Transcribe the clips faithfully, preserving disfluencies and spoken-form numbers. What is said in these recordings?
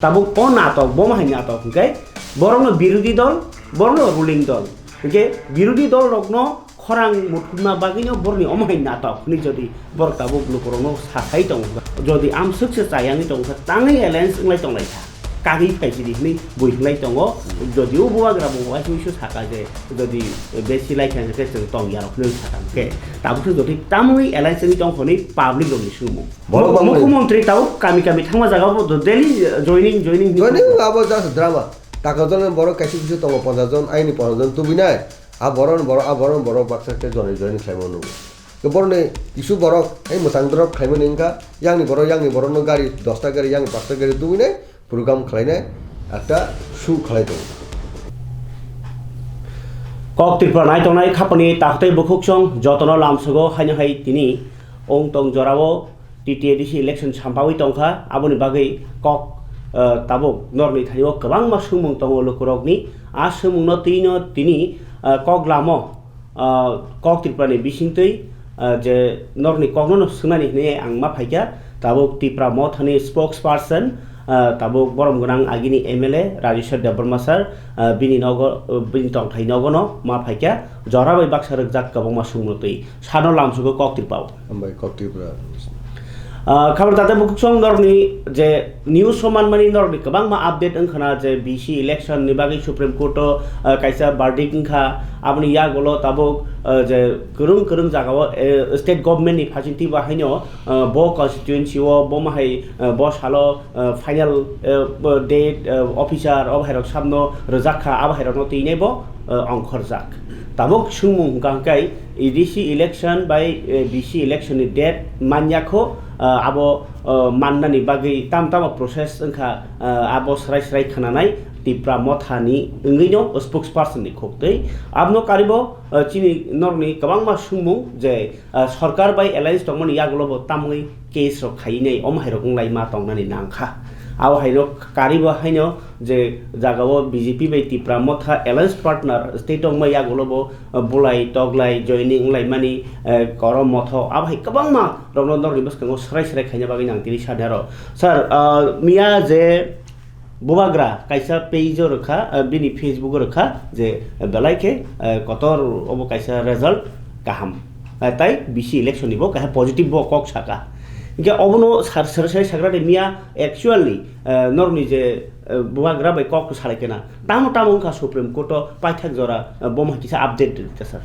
Tabuk o natok, bo hai natok hwnkhe borokno birodhi dol, borokno ruling dol. Hwnkhe birodhi dol rokno khorang muthupna bagwino borokni omo hai natok hwnwi jodi borok tabuk lukurokno sakhai tongo, jodi amswk se chayangwi tongkha, tangwi alliance wnglai tonglaikha, kagwi phaisidi hwnwi bui hwnlai tongo. Jodi o bubagra bo waisa waisa sakha je jodi besi laikha hwnkhe chwng tong yarok hwnwi sakha, hwnkhe tabuk se jodi tamwi alliance wngwi tongkha hwnwi public rokni swngmung. Borok Mu-, bangmani. Mukhyamantri tao kami kami thangma jaga bo daily joining, joining hinwi Joining thangma. Abo just drama. Taka jone borok kaisa kisa tongo ponchas jon, aini ponchas jon tubinai. A borok ni borok, a borok ni borok baksa khe joining, joining khlaima nugo. Ke borok ni kisu borok, ai mwchang drop khlaima ni wngkha. Yang ni borok, yang ni borok no gari, dosta gari, yang ni baksa gari tubinai. Program khlainai ekta show khlai tongo. Kok Tripura nai tongnai khapani takhtai bukhuksong jotono lamsogo haino hai tini ong tong jorao T T A D C election sampawi tongkha, aboni bagwi kok, eh, tabuk norni thaio kwbangma swngmung tongo lukurokni. A swngmungno twino tini, eh, kok lamo ah, Kok Tripura ni bisingtwi, ah, je norni kokno no swngnani hwnwi ang ma phaikha, tabuk Tipra Mothani spokesperson, ah, tabuk borom gwnang agini M L A Rajeshwar Debbarma sir, ah, bini nogo, bini tongthai nogono ma phaikha, jora bai baksa rwkjak kwbangma swngmung twi sano lamsugo Kok Tripura o. Hambai Kok Tripura. Ah, khabar data bukuksong norni je news o manmani norni kwbangma update wngkhana je B C election ni bagwi Supreme Court o, ah, kaisa verdict wngkha, aboni yagulo tabuk, ah, je kwrwng kwrwng jagao, eh, state government ni phasing twi bahaino, ah, bo constituency o bo mahai, ah, bo salo, ah, final, ah, bo date, ah, officer o bahairok samno rwjak kha, a bahairokno twinai bo, ah, ongkhorjak. Tabuk swngmung hwnkha hwnkhe A D C election bai, eh, B C election ni date manya kho, ah, abo, ah, mannani bagwi tam tamo process wngkha, ah, abo srai srai khwnanai Tipra Motha ni wngwi no spokesperson ni khuk twi. Abono karibo, ah, chini norni kwbangma swngmung je, ah, sorkar bai alliance tongmani yagulo bo tamwi case rok khainai, omo hai rok wng lai ma tongnani nang kha. Abo hai rok karibo haino je jagao B J P bai Tipra Motha alliance partner tei tongma yagulo bo, ah, bulai toglai joining wng lai mani, eh, korom mothok abo hai kwbangma rok no norni bwskango srai srai khaina bagwi nang tini sani aro. Sir, ah, miya je bubagra kaisa page o rwkha, ah, bini Facebook o rwkha je belai khe, eh, kotor obo kaisa result kaham. Ah, tai B C election ni bo kaisa positive bo kok saka. Hingke obono sar-, sar-, sai sagra de miya actually, eh, norni je, eh, bubagra bai kok salai kena. Tamo tamo wngkha Supreme Court o paithak jora, eh, bo hai kisa update rwkha sir.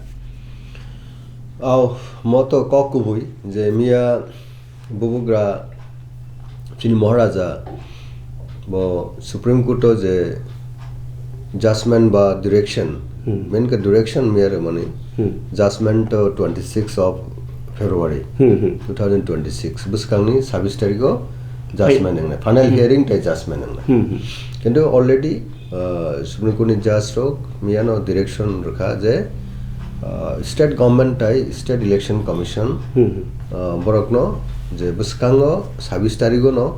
Au, moto kok kubui je miya bubugra chini Maharaja bo Supreme Court o je judgment ba direction, Hmm. main ke direction miya re mani, Hmm. judgment to twenty six of February Hmm, hmm. two thousand twenty six. Bwskangni sabis tarikh o judgment Hai. Wngnai. Final Hmm. hearing tai judgment wngnai. Hmm, hmm. Kintu already, uh, Supreme Court ni judge rok miyano direction rwkha je, uh, state government tai state election commission, Hmm, hmm. uh, borokno je bwskango sabis tarikh o no,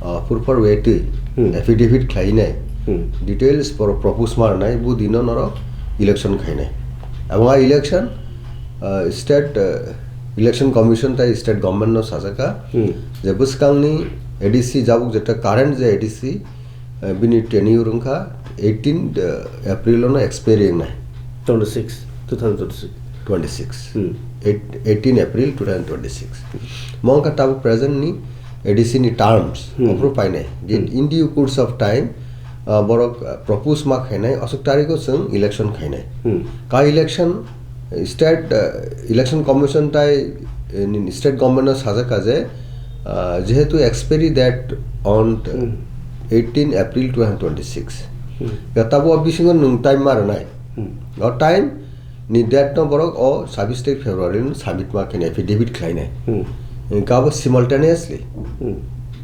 uh, purpar wetwi Hmm. affidavit khlainai, Hmm. details pro-, propose ma rwnai, bu dino norok election khainai. Abo a election, uh, state, uh, election commission tai state government no sajaka Hmm. je bwskangni A D C jabuk jeta current je A D C, uh, bini tenure wngkha eighteen, uh, April no expire wngnai. Twenty six, two thousand twenty six. Twenty six. Hmm. Eight-, eighteen April two thousand twenty six. Mo wngkha tabuk present ni A D C ni terms, Hmm. ophru painai. Je Hmm. in due course of time, uh, borok, uh, propose ma khainai, aswk tarikh o chwng election khainai. Hmm. Ka election, uh, state, uh, election commission tai, uh, nini state government no sajak kha je, uh, jehetu expiry date on, uh, Hmm. eighteen April two thousand twenty six. Hmm. Ya tabuk o bisingo nwng time ma rwnai. Hmm. O time ni date no borok o sabis tarik February no submit ma khainai, affidavit khlainai. Hmm. Hingke abo simultaneously, Hmm.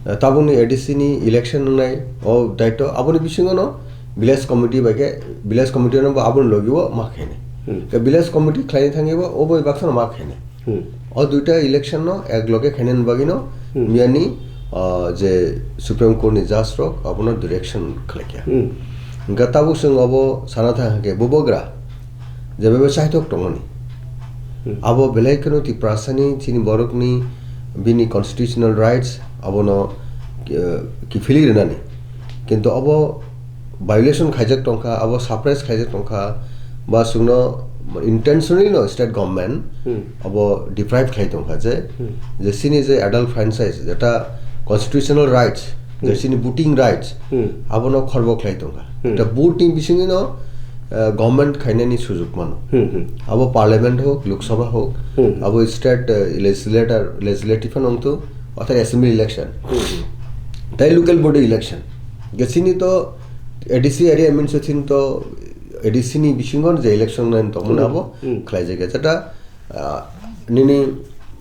eh, tabukni A D C ni election wngnai, o daitw aboni bisingo no village committee bai khe, village committee no bo aboni logi o ma khainai. Hmm. Ke village committee khlaina thangwi bo obo baksa no ma khainai. Hmm. O duita election no ek loge khainani bagwi no Hmm. miyani, ah, je Supreme Court ni judge rok abono direction khlaikha. Hmm. Hingke tabuk chwng obo sana thang khe bubagra je bebak chaithok tongmani. Hmm. Abo belai kheno Tiprasani chini borokni bini constitutional rights abono, eh, kiphilwi rwnani. Kintu abo violation khaijak tongkha, abo suppress khaijak tongkha, ba chwngno intentionally no state government Hmm. abo deprive khlai tongkha je, Hmm. je chini je adult franchise, jeta constitutional rights, je Hmm. chini voting rights, Hmm. abono khorbo khlai tongkha. Hmm. Eta voting bisingino, eh, government khainani sujug mano. Hmm, hmm. Abo parliament hok, Lok Sabha hok, Hmm. abo state, eh, legislator, legislative hwn wngthu, other assembly election. Hmm. Tai local body election. Ge chini to A D C area means chini to A D C ni bisingo je election nai tongmani Hmm. abo Hmm. khlai jagya. Jeta, ah, nini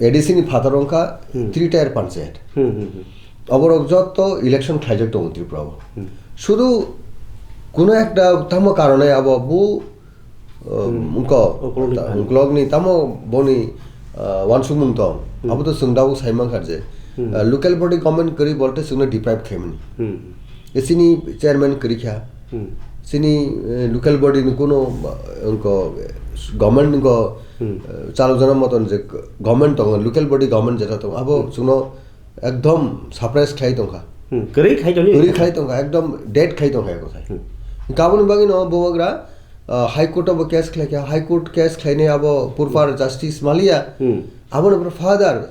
A D C ni phatar wngkha Hmm. three tier panchayat. Hmm, hmm, hmm. Oborok jotto election khlaijak tongo Tripura o. Hmm. Sudu kuno ekta tamo karone abo bu, uh, Hmm. wngko, Uklokni ta-, phan. Uklokni tamo boni, uh, wansukmung tong. Hmm. Abo to chwng dabo sai mankha je, Hmm. uh, local body government kwrwi bolte chwngno deprive khaimani. Hmm. E chini chairman kwrwi kha. Hmm. Chini, uh, local body ni kuno, uh, wngko, government wngko, Hmm. uh, chalokjana moton je government tongo, local body government jeta tongo. Abo Hmm. chwngno ekdom suppress khlai tongkha. Hmm, kwrwi khai tongni. Kwrwi khai tongkha, ekdom dead khai tongkha eko khai. Hmm. Kaboni bagwi no bubagra, ah, High Court o bo case khlai kha, High Court case khlainai abo purpar Hmm. justice maliya. Hmm. Abono pura father,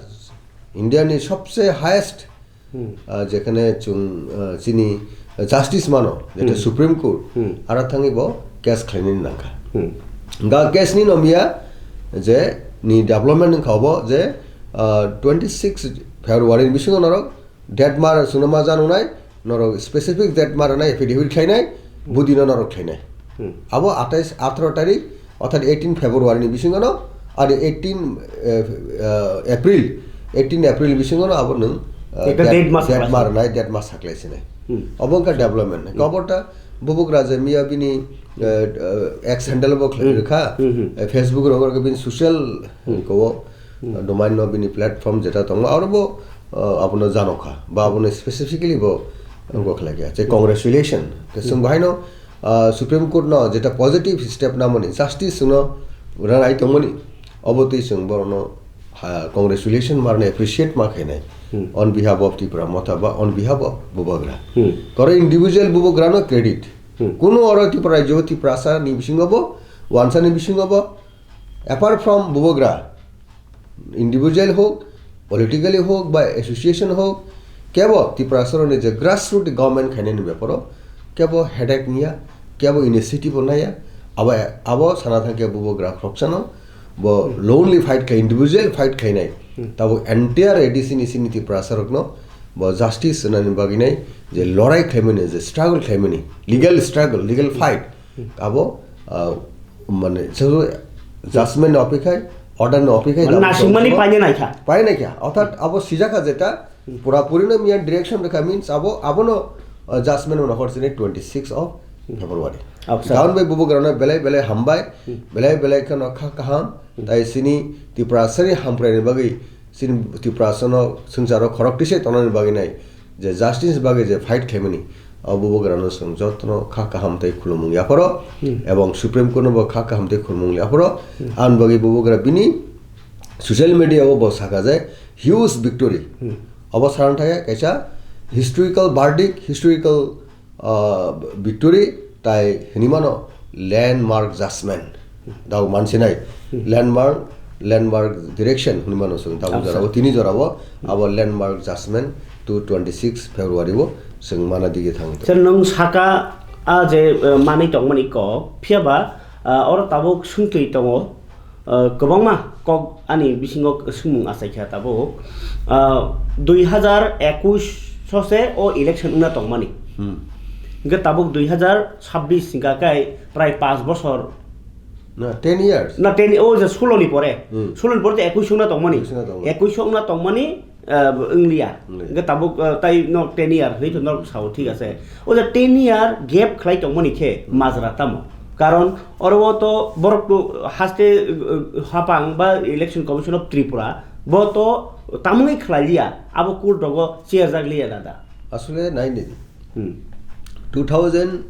India ni sobse highest, Hmm. ah, jekhane chwng, ah, chini, ah, justice mano, jeta Hmm. Supreme Court, Hmm. ara thangwi bo case khlainani nangkha. Hmm. Ga case ni no miya je ni development wngkha obo je, ah, twenty six February ni bisingo norok date mar swnama janwnai, norok specific date mar nai affidavit khlainai, budino norok khlainai. Hmm. Abo atais, atharo tarik, orthat eighteen February ni bisingo no, aro eighteen, eh, eh, April, eighteen April bisingo no abo nwng, eh, Ekta date, date mar date saklai mar sinai. Nai, date mar saklai sinai. Hmm. Obo wngkha development. Hmm. Koborta bubugra je miya bini, eh, eh, X handle bo khlai Hmm. rwkha, Hmm, hmm. eh, Facebook rogo bini social Hmm. ko Hmm. domain no bini platform jeta tongo, aro bo, uh, abono janokha, ba abono specifically bo wngkha khlai kha. Je Hmm. congratulation. Ke Hmm. chwng bahai no, uh, Supreme Court no jeta positive step namani, justice chwngno ranai tongmani, obo twi chwng borokno, ha, congratulation marno appreciate ma khainai Hmm. on behalf of Tipra Motha ba on behalf of Bubagra. Hmm. Koro individual Bubagra no credit. Hmm. Kuno oro Tripura rajyo, Tiprasa ni bisingo bo, wansa ni bisingo bo, apart from Bubagra, individual hok, politically hok, ba association hok, kebo Tiprasaroni je grassroot government khainani beparo, kebo headache niya, kebo initiative naya, abo, abo sana thangkhe Bubagra khoroksano, bo Hmm. lonely fight khai, individual fight khainai, Hmm. tabo entire A D C ni sini Tiprasarokno, bo justice nani bagwi nai, je lorai khlaimani, je struggle khlaimani, legal struggle, legal Hmm. fight, Hmm. abo, ah, mane, so, judgment no aphikhai, order no aphikhai, Mane abo nasikmani so, paina naikha. Paina naikha. Orthat abo sijakha jeta, Hmm. pura puri no miya direction rwkha means abo, abono, ah, judgment mano hor sini twenty six of Hmm. February. Acha. Down by Bubagrano belai belai hambai, Hmm. belai belai kheno kha kaham, Hmm. tai sini Tiprasani hamkraini bagwi, sini Tiprasano swngcharo khorok tisai tongnani bagwi nai. Je justice bagwi je fight khlaimani, o Bubagrano chwng jotono kha kaham tei khulumung yapharo, Hmm. ebong Supreme Court no bo kha kaham tei khulumung yapharo, Hmm. aboni bagwi Bubagra bini social media o bo saka je huge victory. Hmm. Obo sana thangkhe kaisa historical verdict, historical, ah, victory, tai hinwi mano landmark judgment. Dago mansinai Hmm. landmark, landmark direction hwnwi mano chwng tabuk Acha. Jorao, tini jorao Hmm. abo landmark judgment to twenty six February o chwng mana dige thangwi tongo. Sir, nwng saka a je, eh, manwi tongmani kok, phiya ba, ah, oro tabuk swngtwi tongo, ah, kwbangma kok ani bisingo swngmung achaikha tabuk, ah, dui hazar ekush sose o election wngna tongmani. Hmm. Hwnkhe tabuk dui hazar sabbish hwnkha khe prai panch bosor Na, ten years. Na, ten, o je solo ni pore. Hmm. Solo ni pore to ekush wngna tongmani. Ekush wngna tongmani. Ekush wngna tongmani, ah, wngliya. Wngliya. Hwnkhe tabuk, ah, tai no ten year, hoi to no sao, thik ase. O je ten year gap khlai tongmani khe Hmm. majra tamo. Karon oro o to borok to haste, ah, hapang ba Election Commission of Tripura, bo to tamungwi khlai liya, abo court rogo chair jak liya dada. Asole nai ni. Hmm. Two thousand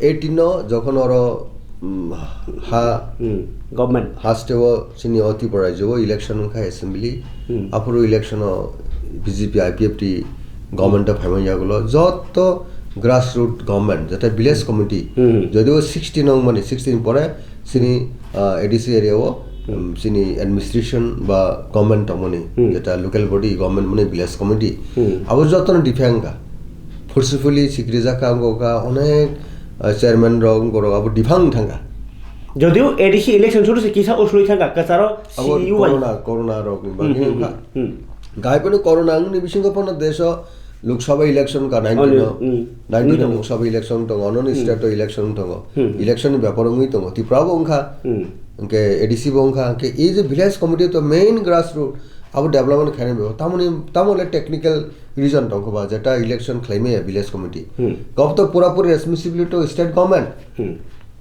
eighteen o jokhon oro, um, ha, Hmm. Government. Haste o chini o Tripura rajyo o election wngkha assembly. Hmm. Aphuru election o B J P I P F T government o phaimani yagulo joto grassroot government, jeta village committee, Hmm. jodio sixteen wng mani, sixteen pore chini, ah, A D C area o, Hmm. um, chini administration ba government tongmani, Hmm. jeta local body government mani village committee, Hmm. abo jotono defang kha. Forcefully sikri jaka wngkha, onek, ah, chairman rok, wngkha rok abo defang thangkha. Jodio A D C election suru se kisa uslui thangkha, kwcharo Abo C U I. corona, corona rok ni bagwi Hmm, hmm, wngkha. hmm, hmm. Gai phano corona wngni bisingo phano desh o Lok Sabha election ka nineteen Only, o, hmm. nineteen o Wngwi tongo. Lok Sabha election tongo, ono ni Hmm. state o election tongo. Hmm. Election ni bepar wngwi tongo. Tripura bo wngkha, Hmm. hwnkhe A D C bo wngkha, hwnkhe ei je village committee to main grassroot, abo development khaina bepar. Tamoni, tamole technical reason tongkha ba, jeta election khlaimaya village committee. Hmm. Gob to purapuri responsibility to state government. Hmm.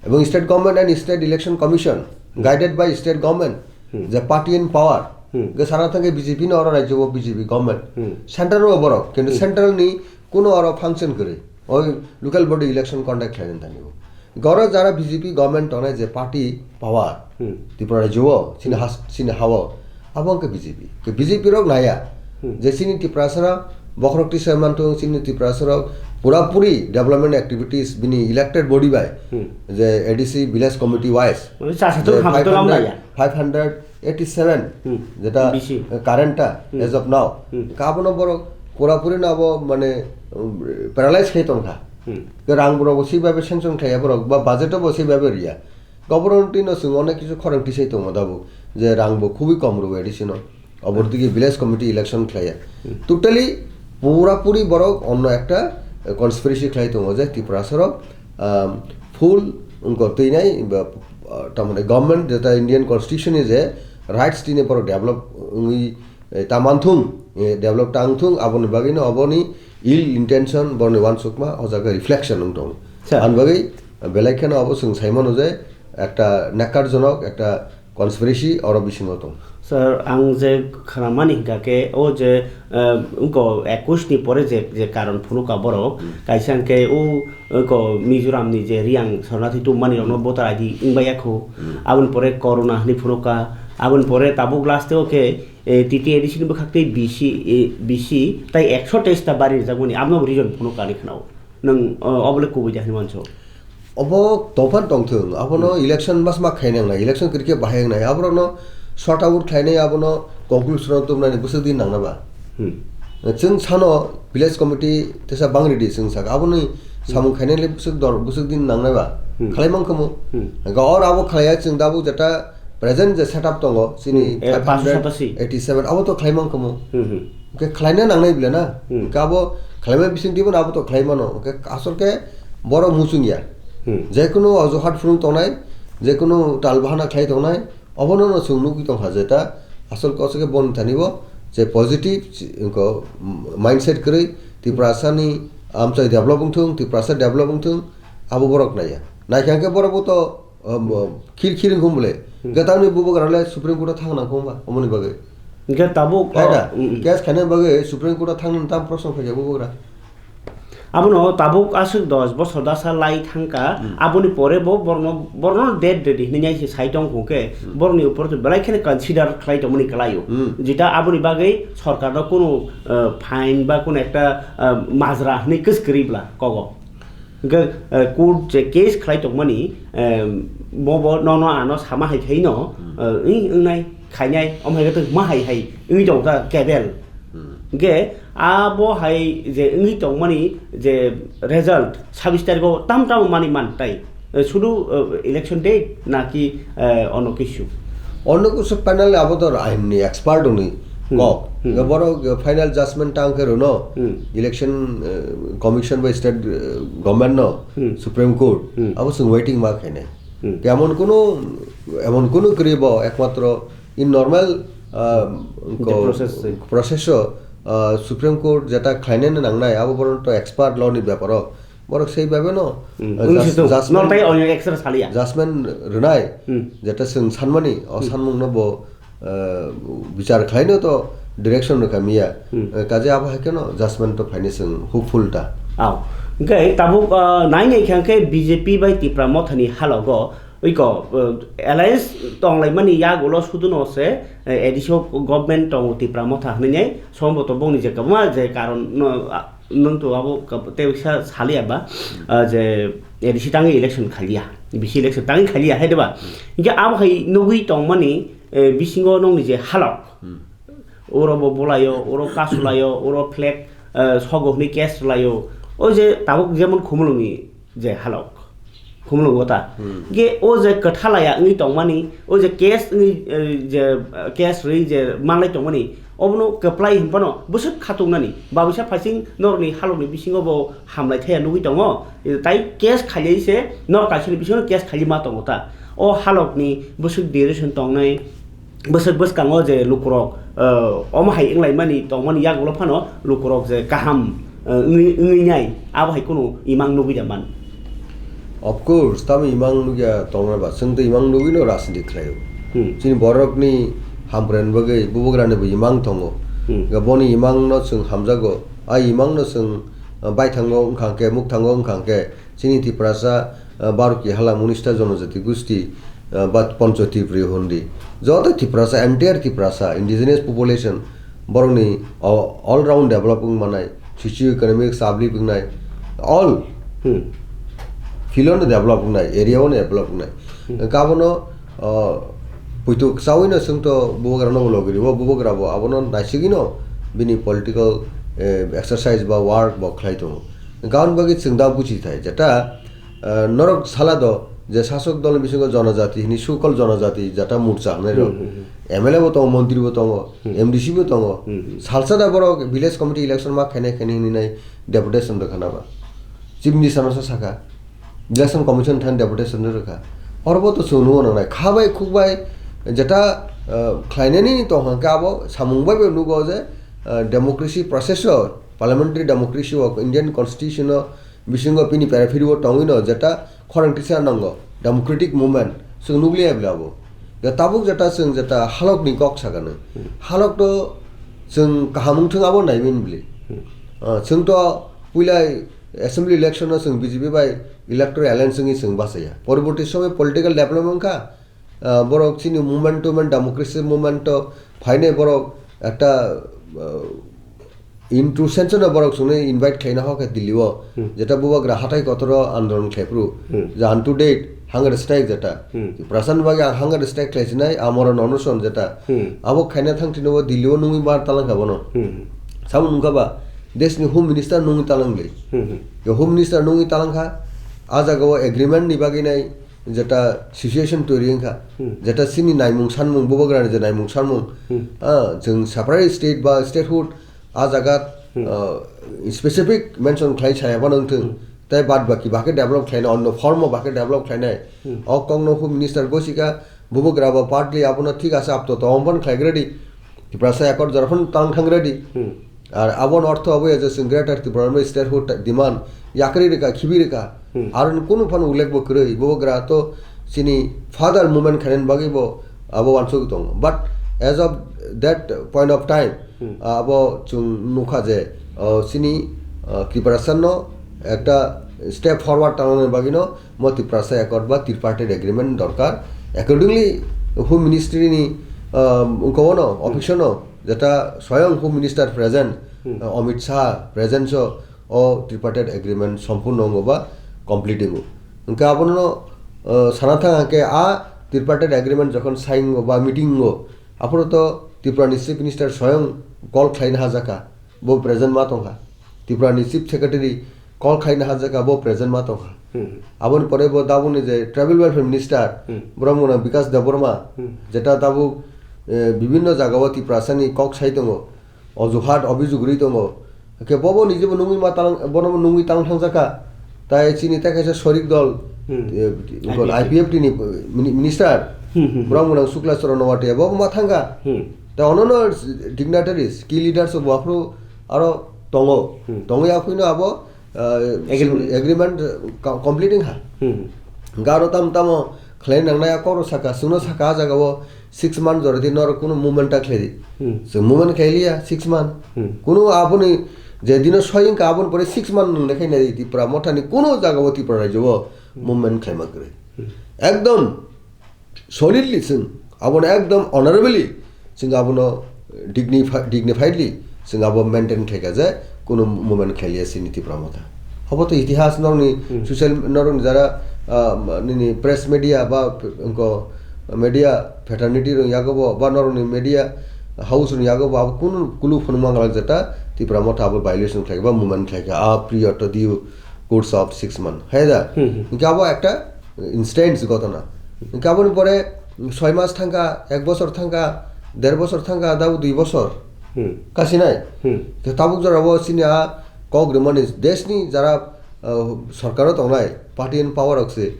Ebong state government and state election commission, Hmm. guided by state government, Hmm. je party in power, Hmm. ge sana thangkhe B J P no oro rajyo o B J P government. Hmm. Central o borok, kintu Hmm. central ni kuno oro function kwrwi. Oi local body election conduct khlainani thani o. Goro jara B J P government tongnai je party power, Hmm. Tripura rajyo o, chini Hmm. has-, chini ha o, abo wngkha B J P. Ke B J P rok naya, Hmm. je chini Tiprasa rok bokhorok tisa manthung, chini Tiprasa rok pura puri development activities bini elected body bai, Hmm. je A D C village committee wise, Mane chasa je to hamto lam five hundred, naya. five hundred eighty seven, Hmm. jeta B C. current ta Hmm. as of now, Hmm. kabono borok pura puri no abo mane, um, paralyze khai tongkha. Hmm. Ke rang borok bo swi bai sanction khlaiya borok, ba budget bo swi bai riya. Government no chwng onek kisu khorang tisai tongo dabu, je rang bo khubui kom rw A D C no. Obor digi village committee election khlaiya. Hmm. Totally pura puri borok onno ekta, eh, conspiracy khlai tongo je Tiprasa rok, um, full wngko twinai ba, uh, tamani government jeta Indian constitution ni je rights tini borok develop wngwi, eh, ta manthung, eh, develop tang thung, aboni bagwi no oboni ill intention borni wansukma o jaga reflection wng tongo. Sir. Ani bagwi belai kheno abo chwng sai mano je ekta nakarjonok ekta conspiracy oro bisingo tong. Sir, ang je khnamani hingka khe o je, eh, wngko ekwis ni pore je, je karon phunukha borok, Hmm. kaisa hingke o, wngko Mizoram ni je Riyang sornathi tubumani rokno Hmm. voter I D wngbai ya kho. Hmm. Aboni pore corona hinwi phunukha, aboni pore tabuk last o khe, eh, T T A D C ni bwkhak tei B C, eh, B C tai ekso teis ta bari rijak mani, abono reason phunukha hinwi khnao. Nwng, o, obo le kubui de hinwi manso. Obo tongphano tongthung, abono Hmm. election mas ma khainai wngnai, election kwrwi khe bahai wngnai, aborokno sort out khlainai, abono conclusion o tubunani bwswk din nangna ba. Hmm. Chwng sano village committee tesa bangri di chwng saka, aboni Hmm. samung khainai le bwswk dor, bwswk din nangnai ba. Hmm. Khlai mankha mo. Hmm. Hwnkhe oro abo khlaiya chwng tabuk jeta present je setup tongo, chini Hmm. Eh, five hundred eighty seven, abo to khlai mankha mo. Hmm, hmm. Hwnkhe khlaina nangnai bile na? Hmm. Hwnkhe abo khlaima bising dibo na abo to khlai mano. Hwnkhe asol khe borok muchung ya. Hmm. Jekunu ojuhat phunuk tongnai, jekunu tal bahana khlai tongnai, obono no chwng nugwi tongkha je ta asol kosok khe boni thani bo je positive chi-, wngko, mm, mindset kwrwi Tiprasa ni amchai develop wngthung, Tiprasa develop wngthung, abo borok naiya. Naikha hwnkhe borok bo to um, um, khir khir wngkha bole. Hmm. Hwnkhe tamni bubagra le Supreme Court o thang nang kho ba, omoni bagwi. Hwnkhe tabuk, Khaida, oh, mm, mm. Case khaina bagwi Supreme Court o thang nang tam proshno phaikha bubagra. Abono tabuk aswk dos bosor dasa lai thangkha, Hmm. aboni pore bo borno, borno dead ready hinwi nai se sai tong kho khe, Hmm. borokni upor to belai kheno consider khlai tongmani kwlaio. Hmm. Jeta aboni bagwi sorkarno kunu, uh, fine ba kunu ekta, uh, majra hinwi kwskwrwi bla kogo. Hwnkhe, eh, court je case khlai tongmani, eh, bo bo nono ano sama hai khaino, Hmm. eh, wng-, wngnai, khainai, omo hai khe ma hai hai wngwi tong kha kebel. Hmm. Hwnkhe abo hai je wngwi tongmani je result sabis tarikh o tam tam mani man tai, eh, sudu, eh, election date naki, eh, ono kisu? Ono kisu panel abo to ain ni expert oni Hmm. kok. Hmm. Hwnkhe borok final judgment tang khe rwno Hmm. election, eh, commission bai state, eh, government no Hmm. Supreme Court Hmm. abo chwng waiting ma khainai. Hmm. Emon kunu, emon kunu kwrwi bo ekmatro in normal, ah, The ko-, process se. process o, ah, Supreme Court jeta khlainani nangnai abo borok to expert law ni beparo borok sei bhabe no, Hmm. ah, Wng judge-, situ. Judgment, Nor tai onyo extra saliya. Judgment rwnai Hmm. jeta chwng sanmani o Hmm. sanmung no bo, ah, bichar khlaino to direction rwkha miya. Hmm. Eh, kaje abo hai kheno judgment to phaini chwng hopeful ta. Ao. Hwnkhe tabuk, ah, nai nai khe hwnkhe B J P bai Tipra Mothani halogo, oiko, eh, alliance tonglaimani yagulo suduno se, eh, A D C o government tongo Tipra Motha hinwi nai, somboto bongni je kwbangma je karon no, ah, Nwng to abo ka-, tei bisa saliya ba, ah, je A D C tangwi election khaliya, B C election tangwi khaliya, hai de ba? Hinkhe abo hai nugwi tongmani, eh, bisingo nongni je halok, Hmm. oro bo bolayo, oro kasulayo, oro flag, eh, sogo hwnwi case rwlayo, o je tabuk jemon Khumulungni je halok, Khumulungo ta. Hmm. Ge o je kwthalaya wngwi tongmani, o je case wngwi, eh, je, eh, case rwi je manlai tongmani, obono kwplai hwnphano bwswk khatungnani, babisa phaising norokni halokni bisingo bo hamlai thaya nugwi tongo, eh, tai case khailai se nor kaisani bisingo case khailai ma tongo ta. O halokni bwswk duration tongnai, bwswk bwskango je lukurok, eh, omo hai wnglaimani tongmani yagulo phano lukurok je kaham, eh, wngwi, wngwi nai, abo hai kunu imang nugwi da man. Of course, tamo imang nugya tongnai ba, chwng to imang nugwino rajniti khlaio. Hmm. Chini borokni hamkrai bagwi bubagrani bo imang tongo. Hmm. Ga boni imangno chwng hamjago, a imangno chwng, eh, baithango wngkha khe, mukthango wngkha khe, chini Tiprasa, ah, Baroki hala Munista Jonojati Gusti, ah, ba Poncho Tripuri Hundi. Joto Tiprasa, entire Tiprasa, indigenous population, borokni, ah, all round develop wng manai, socio economic uplift wngnai, all Hmm. field-o develop wngnai, area-o develop wngnai. Hmm. Hwnkhe abono, ah, poito kwchawino chwngto bubagrano bo logi rwo, bubagra bo abono naisigwino bini political, eh, exercise ba work bo khlai tongo. Hwnkhe aboni bagwi chwng da buchi thai, jeta, Ah, norok sala do je sasok dolni bisingo jonojati hini sukol jonojati jata morcha hwnwi rok. Hmm, hmm, hmm. M L A bo tongo, montri bo tongo, Hmm. M D C bo tongo. Hmm, hmm. Salsa da borok village committee election ma khainai khainai hwnwi nai deputation rwkha na ba. Chief minister no sa sakha. Election commission thani deputation rwkha. Oro bo to chwng nungwi nangnai. Kha bai khuk bai jeta, ah, khlainani tong hwnkhe abo samung bai bai nugo je, ah, democracy process o, parliamentary democracy o, Indian constitution o, bisingo bini paraphiri o tongwi no jeta khorang tisa nango, democratic movement, chwng nukliya bwle abo. Ya tabuk jeta chwng jeta halokni kok sakano. Hmm. Halok to chwng kaham wngthwng abo naiwi bwle. Hmm. Ah, chwng to puila assembly election o chwng B J P bai electoral alliance wngwi chwng bachaya. Poroborti somoy political development wngkha, ah, borok chini movement, movement, democracy movement o phainai borok ekta, ah, into sense no borok chwngno invite khlaina hokhe Delhi o, Hmm. jeta bubagra hatai kotor o andolon khlaiphuru, Hmm. je unto date hunger strike jeta. Hmm. Tiprasa ni bagwi ang hunger strike khlaisinai, amorona onoson jeta. Hmm. Abo khaina thang tini o Delhi o nungwi bar talangkha bono. Hmm. Samung nungkha ba, desh ni home minister nungwi talangli. Hmm. Yo home minister nungwi talangkha, a jaga o agreement ni bagwi nai, jeta situation toiri wngkha, Hmm. jeta chini naimung sanmung, bubagrani je naimung sanmung, Hmm. ah, chwng separate state ba statehood, a jaga, Hmm. ah, specific mention khlai saya phano wngthwng, Hmm. tei bad baki bakhe develop khlainai, onno form o bakhe develop khlainai. Hmm. O kokno home minister gosika, bubagra bo partly abono thik ase, apto to omphan khlai ready. Tiprasa accord jora phano tang thang ready. Hmm. Ar aboni ortho abo ya je chwng Greater Tipraland bai statehood demand yakri rwkha, khibi rwkha. Hmm. Aro ni kunu phano ullekh bo kwrwi, bubagra to chini further movement khainani bagwi bo abo uansugwi tongo. But as of that point of time, Hmm. abo chwng nukha je, o, chini, o, Tiprasa no ekta step forward tangnani bagwi no mo Tiprasa Accord ba Tripartite Agreement dorkar. Accordingly, Home Ministry ni, ah, wngkha bono, Hmm. office o no, jeta swayang Home Minister present, Hmm. ah, Amit Shah present so, o Tripartite Agreement sompurno wngo ba complete wngo. Hwnkhe abono, ah, sana thang hwnkhe a Tripartite Agreement jokhon sign wngo ba meeting wngo, aphuru to Tripura ni Chief Minister swayang call khlaina hajakha. Bo present ma tongkha. Tripura ni Chief Secretary call khaina hajakha, bo present ma tongkha. Hmm. Aboni pore bo tabukni je Tribal Welfare Minister, Hmm. borok mwnang Bikash Debbarma, Hmm. jeta tabuk, eh, bibinno jagao Tiprasani kok sai tongo, ojuhat, obijug rwi tongo. Khe bobo nijebo nungwi ma talang, bono nungwi talang thangjakha. Tai chini tai kaisa sorik dol, Hmm. eh, Ipfd. I P F T ni mini-, minister, Hmm, hmm, hmm. borok mwnang Sukla Charan Noatia, bo ma thangkha. Hmm. Tai onono dignitaries, key leaders bo aphuru aro tongo. Hmm. Tongwi aphuru abo, ah, Agreement. agreement, ah, complete wngkha. Hmm. Hwnkhe aro tamo tamo khlai nangnai a koro saka, chwngno saka a jagao six month jorodi norok kunu movement ta khlai di. Hmm. Chwng movement khlai liya six month. Hmm. Kunu aboni je dino soi wngkha aboni pore six month nung lekha nai di Tipra mothani kunu jagao Tipra rajyo o Hmm. movement khlaima kwrwi. Hmm. Ekdom solidly chwng abono ekdom honorably chwng abono dignifi-, dignifiedly chwng abo maintain khlaikha je kunu movement khailiya chini Tipra Motha. Obo to itihas norokni Hmm. social, norokni jara, ah, nini press media ba p-, wngko media fraternity rok yago bo ba norokni media house rok yago bo abo kunu kulu phunukma wngkha jeta Tipra Motha abo violation khlaikha ba movement khlaikha a period to due course of six month. Hai da? Hmm, hmm. Hinkhe abo ekta instance ghotona. Hinkhe aboni pore soi mas thangkha, ek bosor thangkha, der bosor thangkha, dabo dui bosor. Hmm. Kasinai? Hmm. Khe tabuk jorao chini a kok rimani deshni jara, ah, sorkaro tongnai, party in power rok se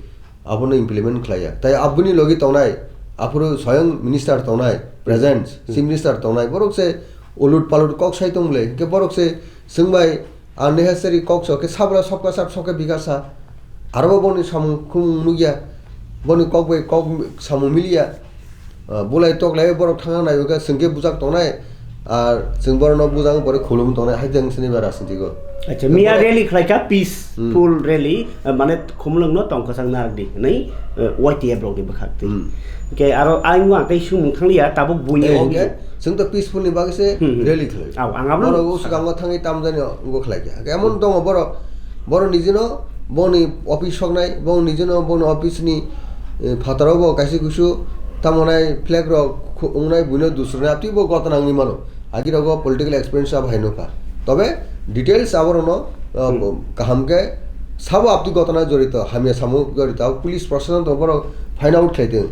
abono implement khlaiya. Tai aboni logi tongnai, aphuru soyang minister tongnai, present, Hmm. chief minister tongnai, borok se ulut palut kok sai tong bwle. Hinkhe borok se swngbai, unnecessary kok so khe sabra sabka sab sabka bikasa. Aro bo boni samung khumung nukya. Boni kok bai kok samung miliya. Ah, bulai toklai borok thangna nai khe chwng khe bujak tongnai. Ar chwng borokno bujak pore khulum tongnai hai teng sini ba rajniti go. Acha, miya rally khlai kha, peaceful Hmm. rally, eh, mane khumulwng no tong kwchang narwk di hinwi, eh, Y T F rok ni bwkhak twi. Hmm. Hinkhe aro ayung ang tei sumung thangliya tabuk buini Eh, o hinkhe Chwng to peaceful ni bagwi se Hmm, hmm. rally khlai. Aw, ang abono Borok o swkango thangwi tamjani wngwi khlai kha. Emon tongo borok, borok nijino boni office soknai, bong nijino boni office ni, eh, phataro bo kaisa kusu tamo nai flag rok khu-, wngnai buino dusrwnai, abtwi bo gotna wngwi mano. Agi rogo political experience abo hai nukha. Tobe details aborokno, uh, Hmm. kaham khe sabo abtwi gotna jorito, hamya samung jorito, abo police proshashan to borok find out khlai tong.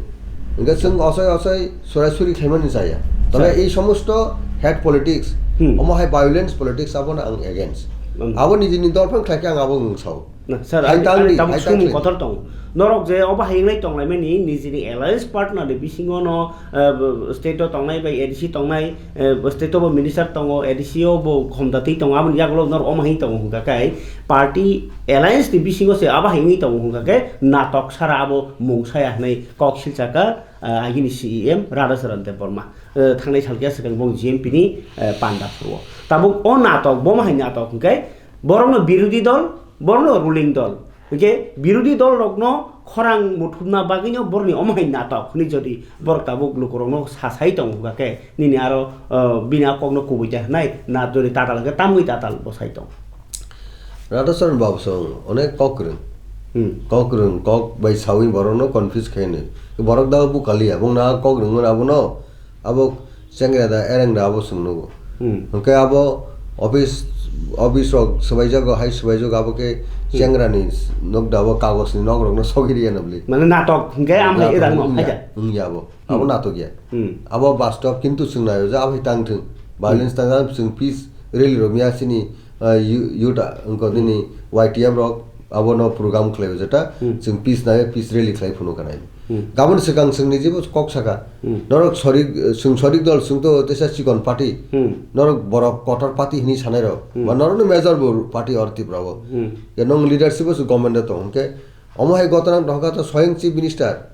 Hingke chwng osoi osoi sorai suri khlaimani chaya. Tobe Sir. Ei somosto hate politics, Hmm. omo hai violence politics abono ang against. Hmm. Abo nijini dol phano khlaikhe ang abo wng sao. Na, sir, Hai ani, tangdi, ani tabuk hai sumung tangdi. Kotor tongo. Norok je obo hai wnglai tonglaimani nijini alliance partner ni bisingo no, eh, state o tongnai bai A D C tongnai, eh, state o bo minister tongo, A D C o bo khomda twi tongo, aboni yagulo norok omo hai tongo hwnkha khe party alliance ni bisingo se abo hai wngwi tongo hwnkha khe natok sara abo mung saya hwnwi kok silchakha, eh, agini C E M Radhacharan Debbarma. Eh, thangnai salkhe swkang bong G M P ni, eh, panda phuru o. Tabuk o natok, bomo hai natok hwnkhe borokno birodhi dol, borokno ruling dol. Hwnkhe birodhi dol rokno khorang muthupna bagwino borokni omo hai natok hwnwi jodi borok tabuk lukurokno sasai tongo hwnkha khe nini aro, eh, bini a kokno kubui ta hwnai na jodi tatal hwnkhe tamwi tatal bwsai tong. Radhacharan Babu song onek kok kwrwng. Hmm. Kok kwrwng, kok bai sawi borokno confuse khainwi. Borok da bukaliya, bongno a kok rwngmani abono, abo chengra da, ereng da, abo chwng nugo. Hmm. Hwnkhe abo office, office rok swbaijago, hai swbaijago, abo khe Hmm. chengrani nok da, abo kagosni nok rokno sogwi riyana bwlwi. Mane natok hwnkhe am hai Natok erang no wngya, hai da. Wngya abo. Abo Hmm. natok ya. Hmm. Abo bastob kintu chwng naio je abo hai tang thwng. Violence Hmm. tang thwng, chwng peace rally rok miya chini, ah, yu-, youth, ah, wngkha Hmm. nini Y T F rok abono program khlai o jeta Hmm. chwng peace naio, peace rally khlai phunukha nai. Hmm. Gabon swkang chwngni jebo kok saka. Hmm. Norok sorik, chwng sorik dol, chwng to teisa chikon party. Hmm. Norok borok kotor party hwnwi sanai rok. Hmm. Ba norokno major bo party or Tripura o. Hmm. Ya nong leadership o se government o tong hwnkhe omo hai gotona wngkha to soyang chief minister.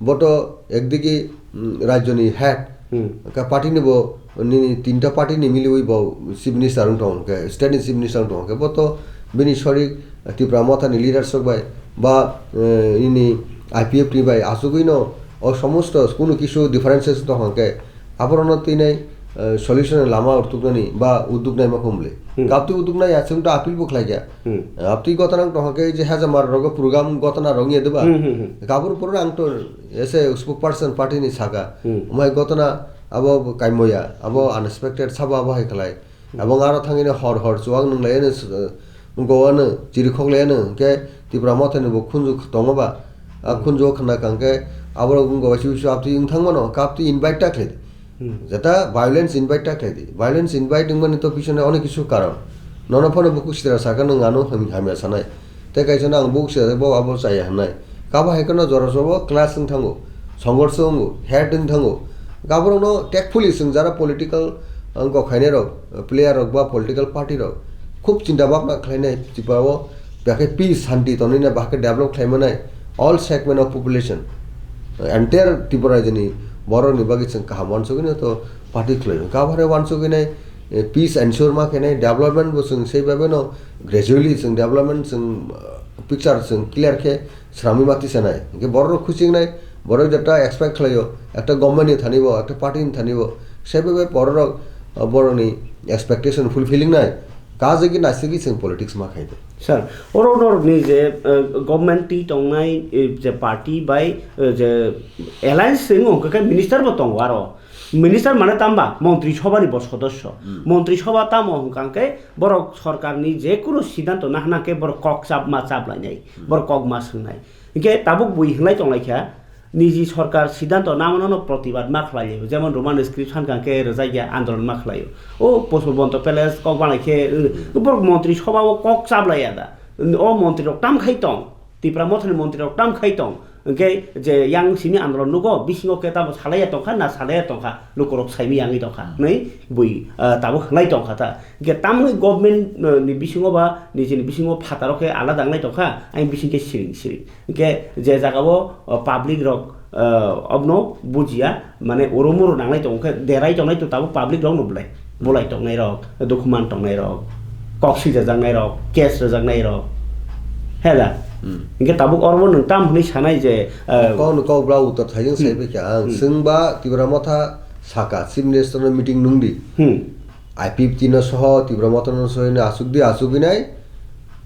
Bo to ekdigi, mm, rajyoni head. Hmm. Ka party ni bo nini tinta party ni miliwi bo chief minister wng tong hwnkhe, state ni chief minister wng tong hwnkhe. Bo to bini sorik Tipra Motha ni leadership bai ba, eh, nini I P F T bai achugwi no o somosto kunu kisu differences tong hwnkhe aborokno twinai, eh, solution ni lama utuknani ba uduk naima khumle. Hmm. Kaptwi uduk nai achung to appeal bo khlai kha. Hmm. Aptwi gotona wng tong hwnkhe je hajamar rogo program gotona rong ye deba. Hmm, hmm, hmm. Kabur puro ang to ese spokesperson party ni saka. Hmm. Omo hai gotona abo kaimoya, abo unexpected sabo abo hai khlai. Abo aro thangwi no hor hor chuwak nwnglai ano, wngkha ano chirikhok lai ano, hwnkhe Tipra Mothani bo khunju tongo ba, a khunju o khna kha hwnkhe aborok wngkha waisa waisa aptwi wng thang mano, hwnkhe aptwi invite ta khlai di. Hmm. Jeta violence invite ta khlai di. Violence invite wngmani to pichone onek kisu karon. Nono phano bukhuk sitra sakha nwng ano ham-, hamya sanai. Tei kaisa no ang bukhuk sida bo abo chaya hwnai. Kabo hai kheno jora sobo clash wng thango, songhorsho wngo, head wng thango. Aborokno tactfully chwng jara political, ang kok khainai rok, player rok ba political party rok khub chinta bhabna khlainai Tripura o, bakhe peace, shanti tonwi na, bakhe develop khlai manai all segment of population. Entire Tripura rajyoni borok ni bagwi chwng kaham uansugwi no to party khlai. Kabo hai uansugwi nai, eh, peace ensure ma khe nai, development bo chwng sei bhabe no gradually chwng development chwng, eh, picture chwng clear khe sramwi ma tisanai. Hingke borok rok khuching nai, borok jeta expect khlaio, ekta government ni thani bo, ekta party ni thani bo, sebe bai borok rok, ah, borok ni expectation fulfilling nai. Ta jagwi naisingwi chwng politics ma khaide. Sir, oro norokni je, eh, government twi tongnai, eh, je party bai, eh, je alliance se wngkha khe minister bo tongo aro. Minister mane tamba montri sobha ni bo sodosyo. Hmm. Montri sobha tamo hwnkha khe borok sorkar ni je kunu siddhanto nahna khe borok kok chap ma chap lainai, Hmm. borok kok ma swngnai. Hinkhe tabuk bui hwnlai tonglaikha, niji sorkar siddhanto namano no protibad ma khlaio, jemon Roman script sankha khe rwjakya andolon ma khlaio. O Pushpabanta Palace kok banai khe, uh, borok montri sobha o kok chablaiya da. O montri rok tam khai tong, Tipra Mothani montri rok tam khai tong. Hinkhe je yang simi andolon nugo, bisingo khe tamo salaiya tongkha, na salaiya tongkha, lukurok saimiyangwi tongkha, Hmm. hwnwi bui, uh, tabuk hwnlai tongkha ta. Hinkhe tamoni government, uh, ni bisingo ba nijini bisingo phataro khe alada wnglai tongkha, ayang bising khe siring siring. Hinkhe je jagao, o, public rok, o, obno bujiya, mane uru muru nanglai tongo khe derai tongnai to tabuk public rokno bolai, bolai tongnai rok, dukhuman tongnai rok, kok sijajaknai rok, case rwjaknai rok, hela. Hmm. Hinkhe tabuk orobo nwng tam hwnwi sanai je, o, Kokno kok bla uttor thaijwng Hmm. sai bai kha ang. Hmm. Chwng ba Tipra Motha saka, Chief Minister no meeting nungdi. Hmm. I P F T no soho, Tipra Motha no soho, hino asuk di, asuk hinai.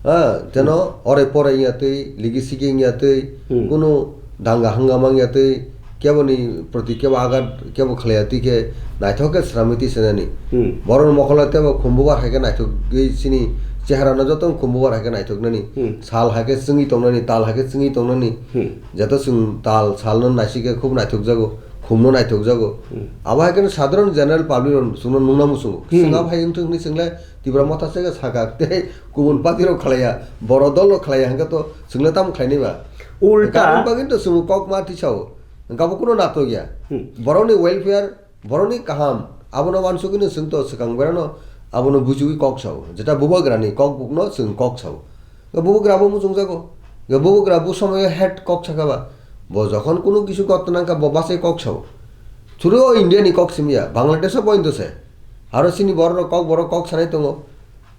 Ha, teno ore pore wngya twi, ligi sigi wngya twi, Hmm. kunu danga hangama wngya twi, kebo ni proti kebo agat, kebo khlaiya twi khe naithok khe sramwi twi senani. Hmm. Borok ni mokol tebo khumbubar hai khe naithok gwi chini chehara no joto khumbubar hai khe naithok nani. Hmm. Sal hai khe chwngwi tongnani, tal hai khe chwngwi tongnani. Hmm. Jeto chwng tal sal no naisik khe khub naithok jago. Khumno naithok jago. Hmm. Abo hai kheno sadharon general public rok chwngno nungna muchungo. Hmm. Chwng abo hai wngthok hinwi chwngle Tipra Motha se saka tei kubun party rok khlaiya, boro dol rok khlaiya hwnkhe to chwngle tamo khlainai ba? Ulta. Karon bagwi to chwng kok ma tisao. Hwnkhe abo kuno natok ya. Hmm. Borokni welfare, borokni kaham, abono wansugwino chwng to swkang berano abono bujiwi kok sao. Jeta bubagrani kok bukno chwng kok sao. Bubagra bo muchungjago. Bubagra bo somoyo head kok sakha ba. Bo jokhon kunu kisu korto nangkha bo bachai kok sao. Chwrwi o India ni kok simiya, Bangladesh o pointo se. Aro chini borok rok kok, borok kok sanai tongo.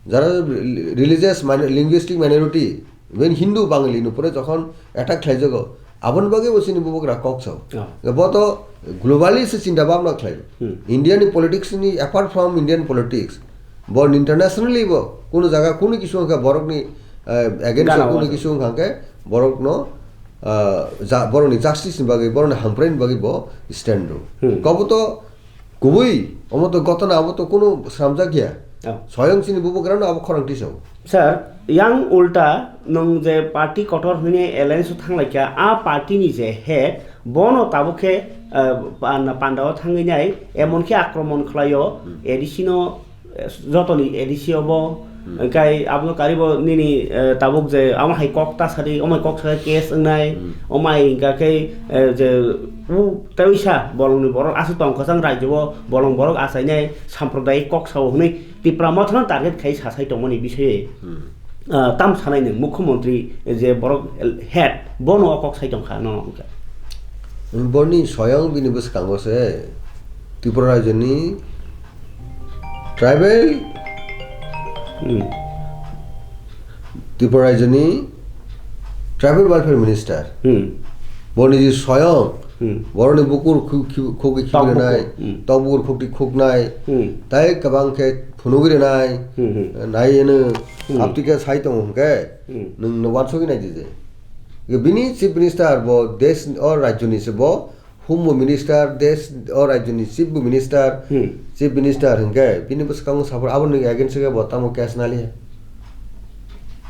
Jara religious minor-, linguistic minority, even Hindu Bangali ni upore jokhon attack khlaijago, aboni bagwi bo chini bubagra kok sao. Oh. Bo to globally se chinta bhabna khlai. Hmm. India ni politics ni, apart from Indian politics, bo internationally bo kunu jaga kunu kisu wngkha borokni, eh, against o Gana kunu waja. Kisu wngkha khe borokno, ah, ja-, borokni justice ni bagwi, borokni hamkraini bagwi bo stand rw. Hmm. Kobo to kubui, omo to gotona, abo to kunu sramjak ya. Oh. Soyong chini bubagrano abo khorang tisao. Sir, yang ulta nwng je party kotor hwnwi alliance o thanglaikha, a party ni je head, bono tabuk khe, eh, pan-, pandao thangwi nai, emon khe akromon khlaio, Hmm. A D C no, eh, jotoni A D C obo, Hmm. hwnkhe abono karibo nini, eh, tabuk je omo hai kok ta sadi, omo hai kok sa case wngnai, Hmm. omo hai hwnkha khe, eh, je u tei uisa bolongni borok aswk tong kwchang rajyo o bolong borok achainai sampradayik kok sao hwnwi Tipra Mothano target khai sasai tongmani bisoi, Hmm. ah, tam sanai nwng Mukhyamantri je borok head, bono o kok sai tongkha, nono hwnkha. Borni soyang bini bwskango se Tripura rajyoni tribal, Hmm. Tripura rajyoni tribal welfare minister. Hmm. Borni je soyang, Hmm. boroni bukur khu-, khu-, khogwi Tok khibirinai, bukur, hmm. tok bukur khokti khoknai, Hmm. tai kwbang khe phunugwi rinai, Hmm, hmm. nai eno Hmm. aptike sai tongo hwnkhe, Hmm. nwng no wansugwi nai di je. Bini chief minister bo desh o rajyoni se bo, humbo minister, desh o rajyoni chief bo minister, Hmm. chief minister hwnkhe bini bwskango support aboni against khe bo tamo case naliya.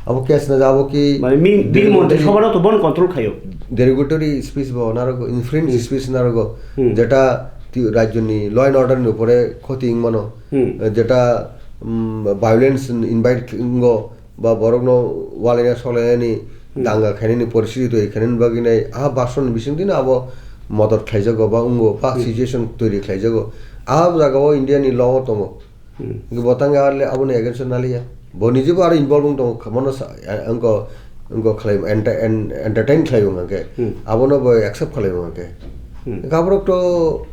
Abo case na abo ki Mane mi-, bini montri derogatory, sobha no to bono control khaio. Derogatory speech bo narogo, infringed Hmm. speech narogo, Hmm. jeta ti-, rajyoni law and order ni upore khoti wngmano, Hmm. jeta, um, violence invite wngo, ba borokno walaina soklainani Hmm. danga khainani poristiti twi khainani bagwi nai, ah, bhasan bisingtwino abo modot khlaijago ba wngo, ba Hmm. situation toiri khlaijago. Ah, jagao India ni law o tongo. Hmm. Bo tang ya le aboni against o naliya. Bo nije bo aro involve wng tongo, mano sa-, angko, angko khlai, enter-, en-, entertain khlai wng angke. Hmm. Abono bo accept khlai wng angke. Hmm. Gabrok to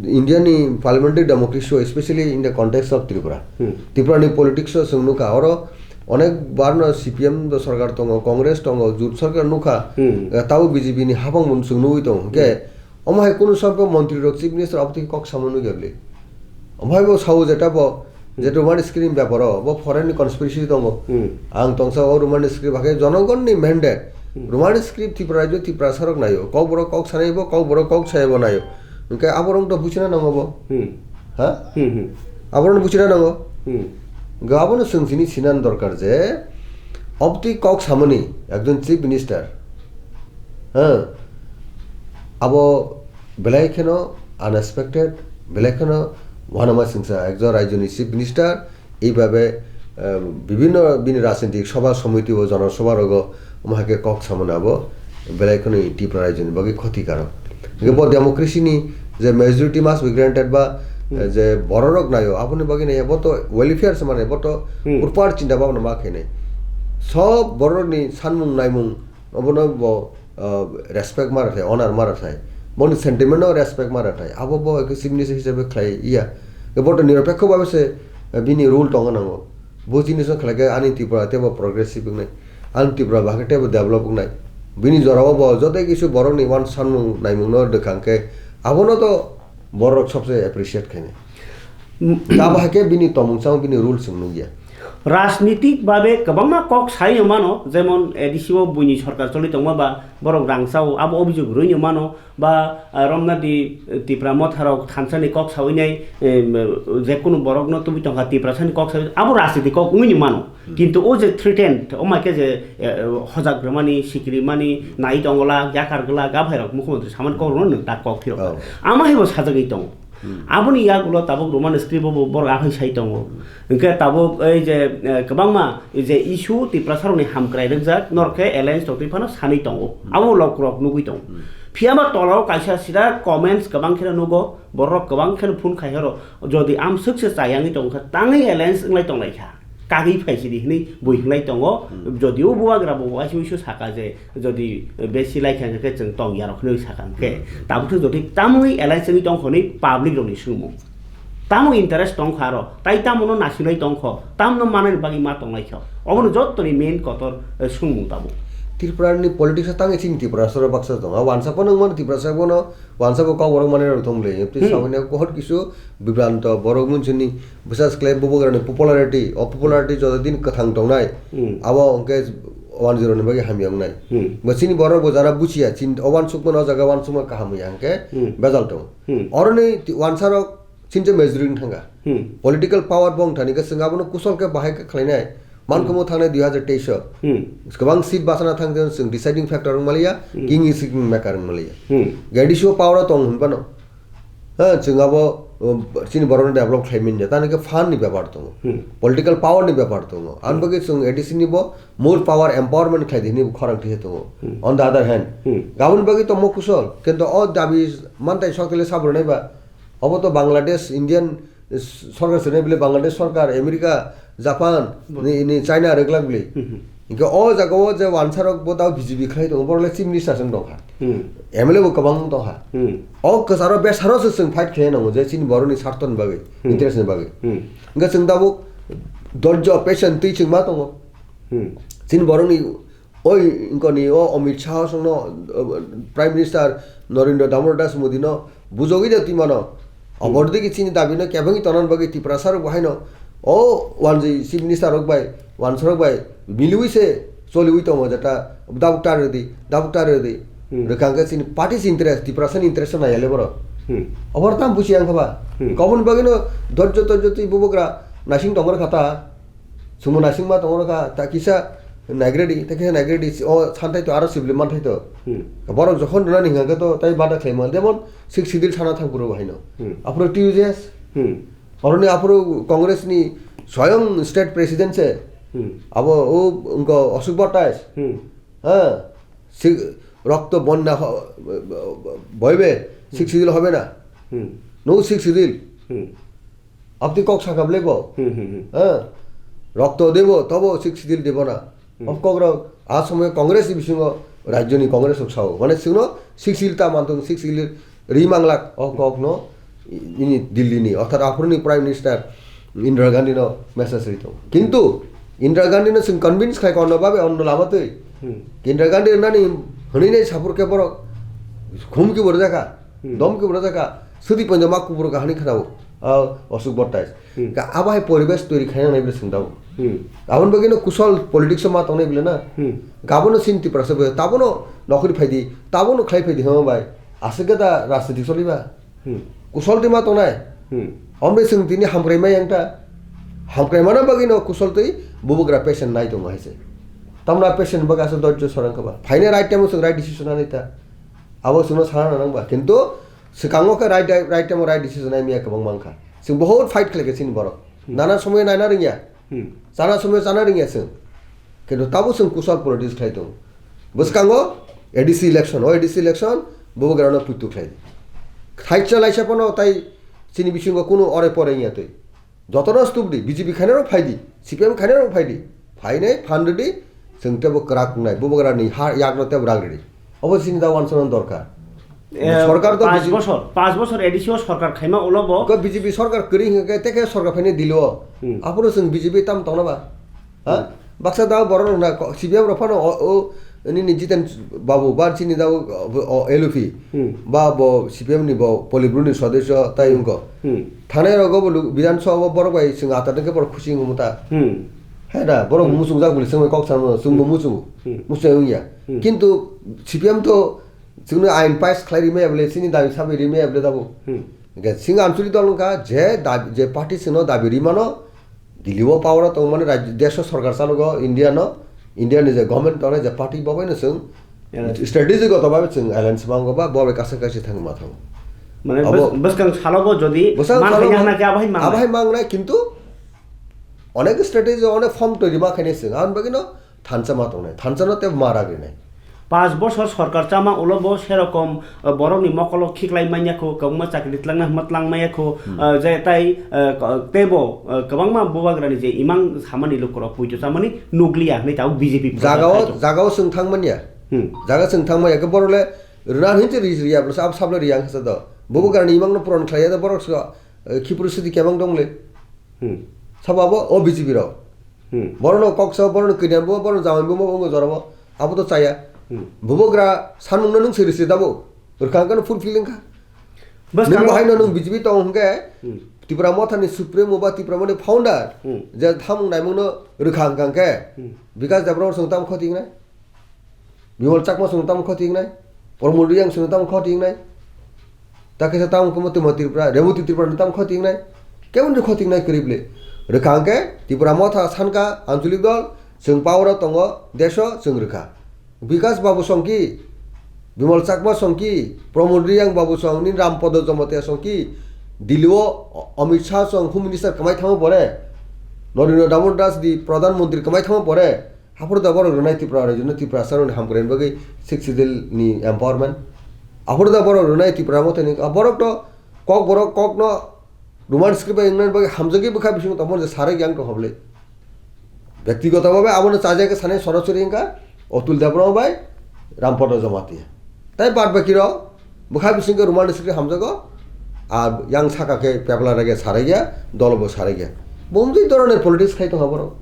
India ni parliamentary democracy o, especially in the context of Tripura. Hmm. Tripura ni politics o chwng nukha, oro onek bar no C P M bo sorkar tongo, Congress tongo, jut sorkar nukha. Hmm. Eh, tabo B J P ni hapang mun chwng nugwi tongo. Hwnkhe Hmm. Omo hai kunu somoi montri rok, chief minister abo twi kok samo nugya bwle. Omo hai bo sao je ta bo Je Hmm. Roman script beparo, bo foreign ni conspiracy tongo. Hmm. Ang tongsa o Roman script hakai jonogonni mandate. Hmm. Roman script Tripura rajyo Tiprasa rok naio. Kokborok kok sanai bo, kokborok kok saya bo naio. Hwnkhe aborok to buchina nango bo. Hmm. Ha? Hmm, hmm. Aborok buchina nango. Hmm. Hwnkhe abono chwng chini sinan dorkar je, obtwi kok samani ekjon chief minister. Ha? Abo belai kheno unexpected, belai kheno uanama singsa ekjon rajyoni chief minister, eibabe, eh, bibhinno bini rajnitik sobha somiti o, jana sobha rogo, omo hai khe kok samani abo belai kheno Tripura rajyoni bagwi khoti karok. Hingke bo democracy ni je majority must be granted ba, Hmm. eh, je bororok naio, aboni bagwi nai bo to welfare se mane, bo to Hmm. purpar chinta bhabna ma khainai. Sob bororokni sanmung naimung obono bo, ah, respect ma rwthai, honor ma rwthai. Boni sentiment no respect ma rwthai. Abo bo ekhe chief minister hisabe khlai ya. Bo to nirapekho babe se, eh, bini rule tongo nango. Bo jinis no khlai khe ani Tripura tebo progressive wngnai. Ani Tripura bahai khe tebo develop wngnai. Bini jora o bo joto kisu borok ni uansamung naimung no rwkha hwnkhe abono to borok sobse appreciate khainai. Mm. Abo hai khe bini tongmung chamung bini rules wng nukya. Rajnitik babe kwbangma kok sai mano, jemon A D C o buini sorkar choli tongma ba borok rang chao, abo obijog rwino mano, ba, ah, romna di, eh, Tipra motharok thansa ni kok sawi nai, em, je kunu borok no tubui tongkha Tiprasa ni kok sawi, abo rajnitik kok wngwi ni mano. Hmm. Kintu o je threatened, o mai khe je, eh, hojak rwmani, sikiri mani, nai tongo lak, yakar glak, a bhai rok mukhyamantri samani kok rwno nwng tak kok phirok. Oh. Ama hai bo sajagwi tongo. Hmm. Aboni yagulo tabuk Roman script bo borok aphai sai tongo. Hmm. Hwnkhe tabuk ei je, eh, kwbangma je issue Tiprasa rokni hamkrai rwkjak, norok khe alliance tongtwi phano sanwi tongo. Hmm. Abo lokrok nugwi tongo. Hmm. Phiya ba tolao kaisa sida comments kwbang kheno nugo, borok kwbang kheno phone khai horo, jodi amswk se chayangwi tongkha, tangwi alliance wnglai tonglaikha. Kagwi phaisidi hwnwi bui hwnlai tongo, Hmm. jodio bubagra bo waisa waisa saka je, jodi besi lai kha hwnkhe chwng tong ya rok hwnwi saka hwnkhe, Hmm. tabuk khe jodi tamoni alliance wngwi tongkha hwnwi public rokni swngmung. Tamo interest tongkha aro, tai tamono nasinai tongkho, tamno manani bagwi ma tonglaikho. Obono jottoni main kotor, eh, swngmung tabuk. Tripura ni politics o tangwi chini Tiprasa rok baksa tongo. Wansa phano wngmano Tiprasa bono, wansa bo kok borok manwi rok thong le. Tei Hmm. saboni kohor kisu bibranto borok munsuni bwsas khlai bubagrani popularity, o popularity joto din kwthang tongnai. Hmm. Abo hwnkhe one zero ni bagwi hamya wngnai. Hmm. Bo chini borok bo jara buchiya, chini o wansukmano o jaga wansukma kaham ya hwnkhe Hmm. bejal tongo. Hmm. Oroni ti-, wansa rok Chini je majority wng thangkha. Hmm. Political power bo wng thani khe chwng abono kusol khe bahai khe khlainai. Mankumo Hmm. thangnai dui hazar teis o. Hmm. Kwbang seat bachana thang thang chwng deciding factor wng maliya, Hmm. king is king maker wng maliya. Hmm. Gadisio power o tong hwn phano. Ha, chwng abo, um, chini borokno develop khlai manya. Tani khe fund ni bepar tongo. Hmm. Political power ni bepar tongo. Ani Hmm. bagwi chwng A D C ni bo more power empowerment khlai di hwnwi bo khorang thwi tongo. Hmm. On the other hand, Hmm. gaboni bagwi tongmo kusol, kintu o dabi mantai sokle sabrwnai ba, Obo to Bangladesh, Indian, eh, sorkar swnai bile Bangladesh sorkar, America, Japan, Bo- ni, ni China rwglak bile. Hmm, hmm. Hingke o jaga o je wansarok bo tao B J P khlai tongo, borok le chief minister se wng tongkha. Hmm. M L A bo kwbang wng tongkha. Hmm. O kwcharo besaro se chwng fight khlai nango je chini borok ni sartho ni bagwi, Hmm. interest ni bagwi. Hmm. Hingke chwng tabuk dorjo patient twi chwng ma tongo. Hmm. Chini borok ni Oi, wngkoni o Amit Shah songno, uh, Prime Minister Narendra Damodar Das Modi no bujogwi de twi mano. Hmm. Abor digi chini dabi no kebengwi tonani bagwi Tiprasa rok bo haino o wanjwi Chief Minister rok bai, wansa rok bai miliwi se choliwi tongo jeta dabuk ta rwdi, dabuk ta rwdi. Hmm. Rwkha hwnkhe chini party's interest, Tiprasani interest no naiya le borok. Hmm. Abor tam buchi yang kha ba. Hmm. Koboni bagwi no dorjo torjo twi bubagra naising tongma rwkha ta. Chwngno naisingma tongma rwkha, ta kisa naigredi, ta kisa naigredi, o santai to aro sibili manthai to. Hmm. Borok jokhon rwnani hwnkha khe to tai bada khlaima. Jemon Sixth Schedule sana thang phuru bo haino. Hmm. Aphuru T U J S. Hmm. Oroni aphuru Congress ni soyong state president se. Hmm. Abo o wngkha Ashok Bhattacharyya. Hmm. Ha, si-, রক্ত বন্যা হ-, বইবে, Sixth Schedule হবে না। Hmm. No Sixth Schedule. Hmm. Aboni kok sakha bwlai bo. Hmm, hmm, hmm. Ha, রক্ত দেব, তবু Sixth Schedule দেব না. Hmm. O kok rok, a somoy Congress ni bisingo, rajyo ni Congress rok sao. Mane chwngno Sixth Schedule ta mantong, Sixth Schedule ri manglak, o kok no, ini Delhi ni, orthat aphuru ni Prime Minister Indira Gandhi no message ri tongo. Kintu Indira Gandhi no chwng convince khai kono babe onno lama twi. Hmm. Indira Gandhi nani hwnwi nai sapor khe borok khum ki borok jakha, Hmm. dom ki borok jakha, sudi ponjo ma kubur kahani khanao. Ah, Ashok Bhattai. Hmm. Ka abo hai poribesh toiri khaina nai bile sengdao. Hmm. Aboni bagwi no kusol politics o ma tongnai bile na. Hmm. Gabono sin Tiprasa bo, tabono nokri phaidi, tabono khlai phaidi hama bai. Aswk da rajniti choliba. Hmm. Kusol twi ma tongnai. Hmm. Omre seng tini hamkrai mai yang ta. Hamkrai mana bagwi no kusol twi bubagra patient nai tongo hai se. Tamna patient bagwi aswk dojjo sorang kha ba. Phaina right time o seng right decision anai ta. Abo sengno sana nang ba. Kintu Swkango khe right, right time o right decision nai miya kwbang mankha. Chwng bohut fight khlaikha chini borok. Hmm. Nana somoyo nana rwngya. Hmm. Chana somoyo chana rwngya chwng. Kintu tabo chwng kusal politics khlai tongo. Bwskango A D C election, o A D C election bubagrano puitu khlai di. Thaisa laisa phano tai chini bisingo kunu ore pore wngya twi. Jotono stupdi, B J P khainarok phaidi, C P M khainarok phaidi. Phainai phan rwdi, chwng tebo kwrak wngnai, bubagrani ha yakno tebo rak rwdi. Obo chini da uansukna dorkar. Eh, Sorkar to panch B J P bosor, panch bosor A D C o sorkar khaima ulo bo. Ko B J P sorkar kwrwi hwnkhe tei khe sorkar phainai Delhi o. Hmm. Aphuru chwng B J P tam tongna ba? Ha? Hmm. Baksa da borok rok na ko-, C P M rok phano o, o, nini Jiten Babu, ba chini da o, o, L U P, Hmm. ba bo C P M ni bo Politburo ni sodosyo tai Hmm. wngkho. Hmm. Thanai rogo bo lu-, Bidhan Sabha o borok bai chwng atar khe borok khusi wngkha ta. Hmm. He da, borok Hmm. muchungjak bwle chwngno kok sanmano, chwngbo Hmm. muchungo. Hmm. Muchung wngya. Hmm. Kintu C P M to chwngno ain pass khlai rimaya bwle, chini dabi sabai rimaya bwle dabo. Hmm. Hingkhe chwng ancholi dol wngkha, je dabi, je party chwngno dabi rimano, Delhi o power o tongmani rajyo, desh o sorkar chalogo India no, India ni je government tongnai je party bo bai no chwng Alliance. Strategy goto bai chwng alliance mango ba bo bai kaisa kaisa thangwi ma thango. Mane Abo bwskang salo bo jodi Bwskang man salo khaina bo hana khe abo hai mangnai. Abo hai mangnai, kintu onek strategy, onek form twi rima khainai chwng. Aboni bagwi no thansa ma tongnai, thansa no tei ma ragrinai. Panch bosor sorkar chama ulo bo serokom, uh, borokni mokolo khiklai manya kho, kwbangma chakri twlangna hwnma twlang maya kho, Hmm. uh, je tai, uh, ko-, teibo, uh, kwbangma bubagrani je imang samani lukurok puitu chamani nukliya hwnwi tabuk B J P Jagao, protest khaijak. Jagao chwng thangmanya. Hmm. Jaga chwng thangmanya khe borok le rwna hinwi se ri-, riya bwlasa abo sable riya wngkha do. Bubagrani imangno puron khlaiya do borok se, uh, khipru sidi kebang dong le. Hmm. Sabo abo o B J P rok. Hmm. Borokno kok sao, borokno kiriyan bo, borokno jamai bo, bo wngwi jorabo. Abo to chaya. Hmm. Bubagra sanmungno nwng siri siri dabo. Rwkha hwnkhe no fulfill wngkha. Bwskang Nwng bo haino nwng B J P tong hwnkhe, Hmm. Tipra Mothani Supremo ba Tipra Mothani founder, Hmm. je thamung naimungno rwkha hwnkha hwnkhe, Hmm. Bikash Debbarma chwng tamo khoti wngnai? Bimal Chakma chwng tamo khoti wngnai? Pramod Reang chwng tamo khoti wngnai? Ta kisa tamo kamo tamo Tripura, Reboti Tripura ni tamo khoti wngnai? Kebo ni khoti wngnai kwrwi bwle. Rwkha hwnkhe Tipra Motha sankha Anchalik dol, chwng power o tongo, desho chwng rwkha. Bikash Babu songki, Bimal Chakma songki, Pramod Reang Babu songni Rampada Jamatia songki, Delhi o Amit Shah song Home Minister kwmai thangma pore, Narendra Damodar Das di Pradhan Mantri kwmai thangma pore, Haphuru da borok rwnai Tripura rajyoni Tiprasarokni hamkraini bagwi Sixth Schedule ni empowerment. Haphuru da borok rwnai Tipra Mothani, ah, borok to kok borok kokno Roman script bai wngnani bagwi hamjagwi bwkha bisingo tongmani je sarik yang tongkha bwle. Byaktigoto bhabe abono chajak khe sanai sorasori wngkha Atul Debbarma bai Rampada Jamatia. Tai bad baki rok Bwkha bisingkhe Roman script hamjago, ar yang saka khe pepla rege sarai ya, dol bo sarai ya. Bumjui doroner politics khai tongha borok.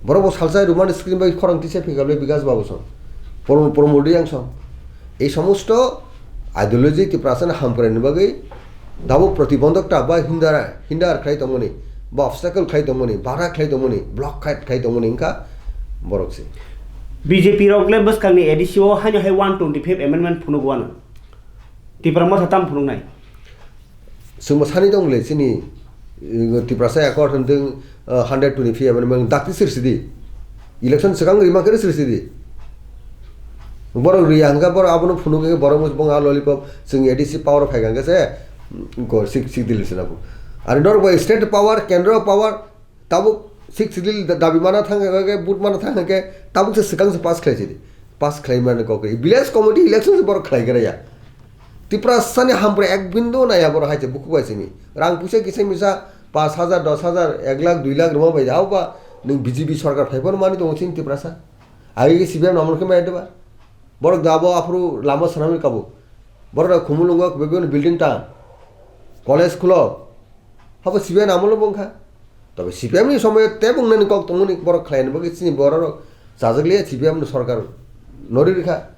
Borok bo salsa Roman script bai khorang tisa phika le Bikash Babu song. Prom-, Pramod Reang song. Ei somosto ideology Tiprasani hamkraini bagwi dabo protibondhok ta ba hindara, hindar khai tongmani, ba obstacle khai tongmani, bara khai tongmani, block khai, khai tongmani wngkha borok se. B J P rok le bwskangni A D C o haino hai one twenty five amendment phunuk wano. Tipra Motha tam phunuknai? Chwngbo sani tong le chini, uh, Tiprasa Accord hwn tong, uh, hundred twenty-five amendment dakti sir sidi. Election swkang rima khe sir sidi. Borok riya hwnkha borok abono phunuk khe borok bong a lollipop chwng A D C power phai kha khe se, mm, ko sik, sik dil se nabo. Ari norok bai state power, kendro power, Tabuk Sixth Schedule da-, dabi mana thang khe, vote mana thang khe, tabuk se swkang se pass khlai sidi. Pass khlai mani kok khe. Village committee election se borok khlai khe ya. Tiprasani hampra ek bindu naya borok hai se bukhuk bai simi. Rang puisa kisa misa pash hajar, dos hajar, ek lakh, dui lakh rwma bai. Abo ba nwng B J P sorkar phai phano mani tongo chini Tiprasa. Agi khe C P M namol khe mai deba. Borok da abo aphuru lama swnamwi kabo. Borok da khumulwngo bebeno building ta. College khulo. Habo C P M ni amolo bo wngkha. Tobe C P M ni somoyo tei bo wngnani kok tongmani borok khlaina bagwi chini borok rok chajak liya C P M ni sorkar nori rikha.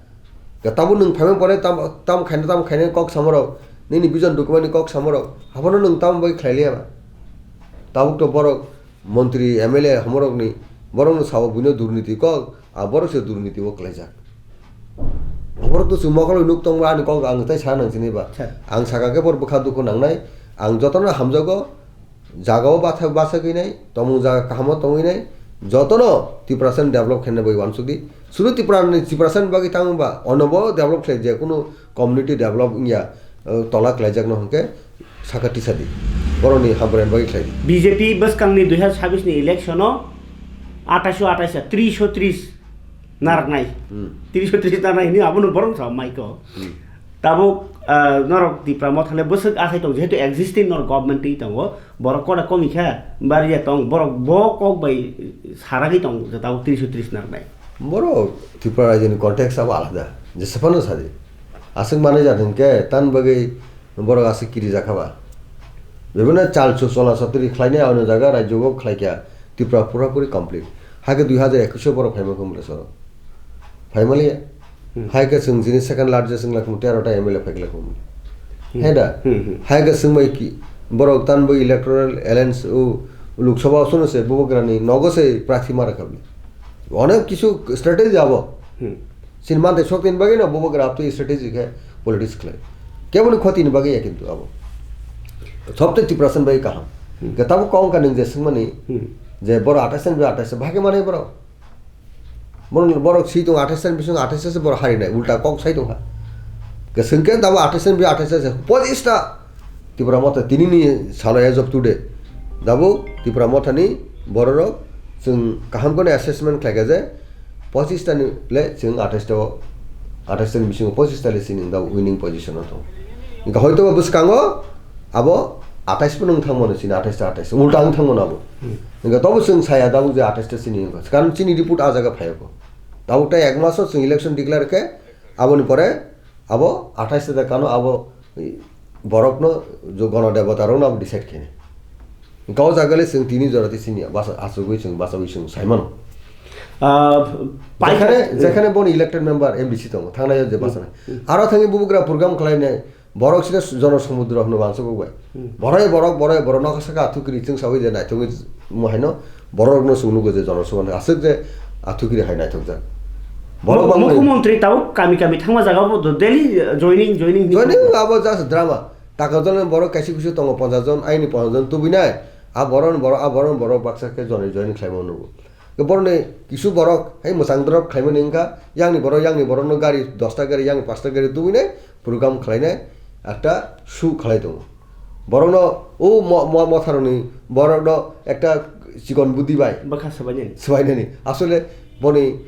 Ga tabuk nwng phaima pore tam, tam khaina, tam khaina kok samarok Nini vision document ni kok samorok, abono nwng tamo bai khlai liya ba? Tabuk to borok montri, M L A homorokni, borokno sao buino durniti kok, a borok se durniti o klaijak. Borok to chwng mokol bai nuk tongma ani kok ang tai sa nang sini ba. Sir. Ang saka khe bor bwkha dukhu nangnai, ang jotono hamjago, jagao batha-, bachagwi nai, tongmung jaga kahamo tongwi nai, jotono Tiprasani develop khaina bai uansukdi. Suru Tiprani, Tiprasani bagwi tamo ba, onobo develop khlai je kunu community develop wngya, eh, tola khlaijakno hwnkhe saka tisadi. Borokni hamkrai bagwi khlai di. B J P bwskangni dui hazar sabbish ni election o atais o atais, tris o tris naraknai. Hmm. Tris o tris naraknai hwnwi abono borok sa maiko. Hmm. Tabuk, ah, norok Tipra Motha le bwswk akhai tong, jehetu existing norok government twi tongo, borok koda komi kha, bariya tong, borok bo kok bai saragwi tong, je tabuk tris o tris naraknai. Borok Tripura rajyoni context abo alada, jesa phano sadi. Aswk manwi jat hwnkhe, tan bagwi borok aswk kiri jakha ba. Bebeno chal chu chola chotri khlainai ano jaga rajyo go khlaikha, Tripura pura puri complete. Hakhe dui hazar ekush o borok phaima khe Umrasoro. Phaimaliya. Hmm. Hai khe chwng chini second largest wngla khe tero ta M L A phaikla khe. Hmm. Hai da? Hmm, hmm. Hai khe chwng bai ki, borok tan bo electoral alliance o Lok Sabha o sono se Bubagrani nogo se prathi mara khabli. Onek kisu strategy abo. Hmm. Chini mantei sok tin bagwi no Bubagra aptwi strategy khe politics khlai. Keboni khoti ni bagwi ya kintu abo. Sobte Tiprasani bagwi kaham. Hmm. Ke tabo kong ka nwng je swngmani Hmm. je boro atais ni atais bahai khe manai boro. Borok, borok si tong atais ni bisingo atais se borok harinai, ulta kok sai tongkha. Ke swngkhe dabo atais ni bi atais se pochis ta Tipra Motha tinini salo as of today. Dabo Tipra Motha ni bororok chwng kaham kheno assessment khlaikha je pochis ta ni le chwng atais ta o, atais ta ni bisingo pochis ta le chini dabo winning position o tong. Hwnkhe hoito bwskango abo atais phano wng thangmano chini atais ta atais, ulta wng thangmano abo. Hmm. Hwnkhe tobo chwng saya dabo je atais ta chini wngkha. Karon chini report a jaga phaiya kho. Tabuk tai ek maso chwng election declare khe, aboni pore abo athais ta kano abo borokno jo gono debota rokno abo decide khainai. Hwnkhe o jaga le chwng tini jora tei sini basa achugwi chwng bachagwi chwng sai mano. Ah, pai- Jekhane, jekhane boni elected member M D C tongo, thangnai je Hmm. bachana. Hmm. Aro thangwi bubugra program khlainai, borok sino jono somudro hwnwi uansukgo bai. Hmm. Borai borok, borai borok nokha saka athukiri chwng sawi je naithogwi mo haino borok no chwng nugo je jono somudro aswk je athukiri hai naithokjak. Borok Mu-, bangmani. Mukhyamantri tabuk kami kami thangma jaga bo daily joining, joining hinwi Joining thangma. Abo just drama. Taka jone borok kaisa kusu tongo ponchas jon, aini ponchas jon tubui nai. A borok ni borok, a borok ni borok baksa khe joining, joining khlaima nugo. Borok ni kisu borok hai mwchang drop khlaimani wngkha. Yang ni borok, yang ni borok no gari, dosta gari, yang ni pasta gari tubui nai. Program khlainai ekta show khlai tongo. Borokno o mo-, mo-, motharoni borokno ekta chikon budi bai Bwkha swbainani. Swbainani. Asole boni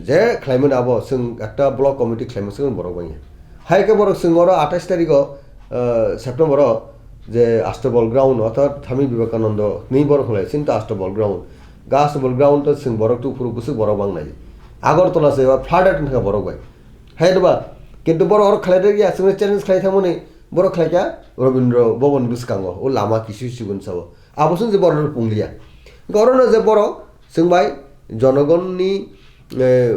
je khlaimani abo chwng ekta block committee khlaima chwng borok bangya. Hai khe borok chwng oro atais tarikh o, eh, September o je Astabol ground orthat Thami Vivekananda ni borok khlai sinta Astabol ground. Ga Astabol ground to chwng borok tu phuru bwswk borok bangnai. Agartala se flooded wngkha borok bai. Hai da ba, kintu borok oro khlai rwya, chwngno challenge khlai thangmani, borok khlai kha Rabindra Bhavan bwskango, o lama kisu sibun sao. Abo song je borok pung liya. Hwnkhe orono je borok, chwng bai, jonogonni, eh,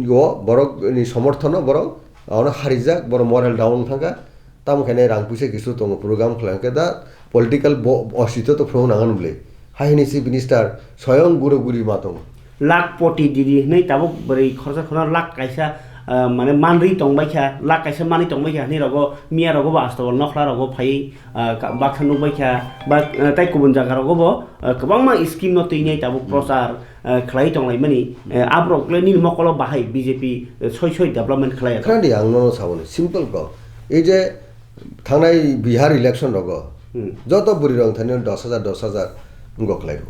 o borok ni somorthono borok, ono harijak, borok moral down thangkha. Tamo khe nai rang puisa kisu tongo program khlai khe da political bo-, osito to phuru nangan bwle. Hai hini chief minister soyong guro guri ma tongo. Lakh poti didi hinwi tabuk bwrwi khorsa khorsa lakh kaisa, ah, mane manri tongbai kha, lakh kaisa manwi tongbai kha hinwi rogo miya rogo bo Astabol nokhla rogo phai, ah, ka-, baksa nukbai kha, ba, ah, tai kubun jaga rogo bo, ah, kwbangma scheme no twi nai tabuk Hmm. prochar, eh, khlai tonglaimani, eh, aborok le nini mokolo bahai B J P, eh, soi soi development khlai ya. Khna di, ang nono saboni, simple kok. Ei je thangnai Bihar election rogo, Hmm. joto bwrwi rok thani dos hajar, dos hajar wngkok khlai rw.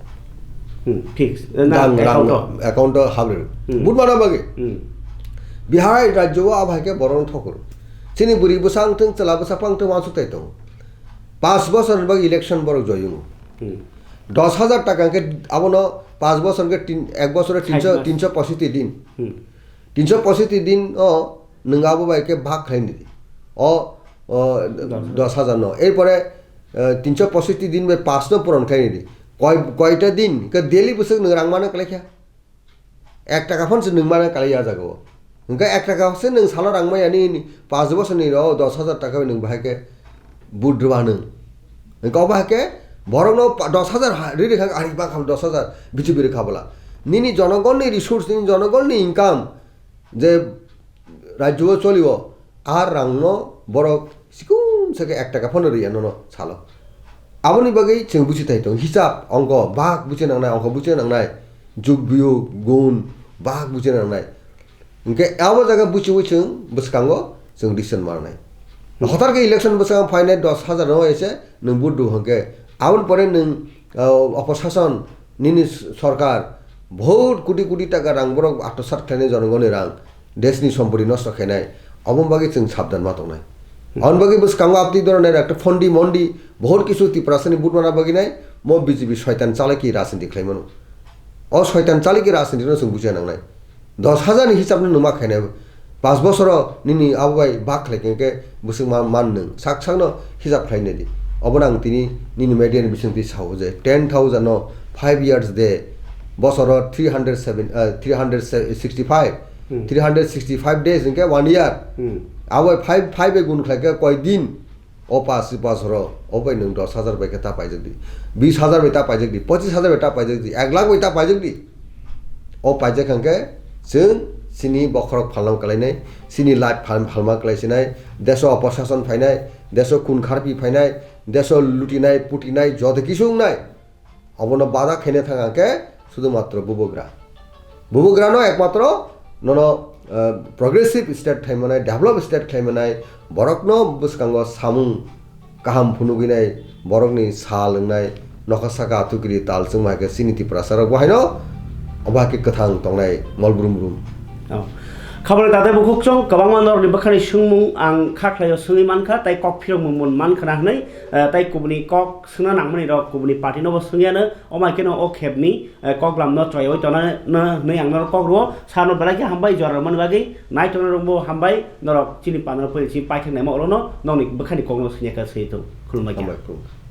Hmm, fix. Eh, na Dang account rang o. Account o habri. Hmm. But mana bagi. Hmm. Bihar rajyo o abai ke borok thokor. Chini bwrwi bwsa wngthung, chwla bwsa phang thung, wansuk tai tongo. Panch bosor ni bagwi election borok joyung. Hmm. Dos hajar taka hwnkhe abono panch bosor hwnkhe tin, ek bosore Sait tinso, mas. Tinso pochoti din. Hmm. Tinso pochoti din o nwng abo bai khe bhag khlai nidi. O, o, Dos hajar. Dos hajar no. Erpore, eh, tinso pochoti din bai panch no puron khlai nidi. Koi, koita din, khe daily bwswk nwng rang mano kwlai kha. Ek taka phano se nwng mano kalai ya jaga o. Hwnkhe ek taka se nwng salo rang maya ni, ni panch bosor ni ro dos hajar taka bai nwng bahai khe Budrwa nwng. Hwnkhe obo hai khe borokno pa-, dos hajar ha-, riri kha, ari ba kham dos hajar B J P rikha bwla. Nini jonogonni resource, nini jonogonni income je rajyo o cholio, a rangno borok sikum se khe ek taka phano riya nono salo. Aboni bagwi chwng buchi thai tongo, hisab, ongko, bak buchi nangnai, ongko buchi nangnai, juk biyu, gun, bak buchi nangnai. Hwnkhe abo jaga buchiwi chwng bwskango chwng decision manai. Hotar khe election bwskango phainai dos hajar no ese nwng vote rw hwnkhe aboni pore nwng, ah, opposition nini sorkar bahut koti koti taka rang borok atmosat khlainai jonogoni rang, desni sompoti nosto khainai, oboni bagwi chwng sabdan ma tongnai. Aboni bagwi bwskango abtwi doronai ekta phondi mondi bahut kisu Tiprasani vote mana bagwi nai mo B J P soitan chalaki rajniti khlaimano. O soitan chaliki rajniti no chwng buchina nangnai. Dos hajar ni hisab no nwma khainai. Pas bosoro nini abo bai bak khlai khe bwswk ma-, man nwng. Sak sakno hisab khlai nai di. Obono ang tini nini media ni bisingtwi sao je ten thousand no five years de bosoro three hundred seven, ah, three hundred sixty five, Hmm. Three hundred sixty five days hwnkhe one year. Hmm. Abo five, five e gun khlai khe koi din. O pas, pas ro, o bai nwng dos hajar bai khe ta paijak di, bis hajar bai ta paijak di, pochis hajar bai ta paijak di, ek lakh bai ta paijak di. O paijak hwnkhe chwng chini bokhorok phalnang kalainai, chini life phal-, phalma kalaisinai, deso opor sason phainai, deso khun kharpi phainai, deso lutinai, putinai, joto kisu wngnai. Obono bada khaina thang hwnkhe sudu matro bubagra. Bubagrano ekmatro nono, eh, progressive state khlaimanai, develop state khlaimanai, borokno bwskango samung kaham phunugwinai, borokni sal wngnai, nokha saka atukiri tal chwngma hai khe chini Tiprasarok bo haino obo hai khe kwthang tongnai mol brum brum. Oh. Khabari tatai bukhuk chwng kwbangma norokni bwkhani swngmung ang kha khlaio swngwi mankha, tei kok phirokmung mun mankha na hwnwi, eh, tei kubuni kok swngna nangmani rok kubuni party no bo swngya no, omo hai kheno o khepni, eh, koklam no chwraiwi tona no hwnwi ang norok kok rwo. Sano belai khe hambai jora rwmani bagwi, naitok norok bo hambai, norok chini panel phai si paithak naima olono nokni bwkhani kokno swngya kha swi thung. Khulumbai kha. Hambai, khulumbai.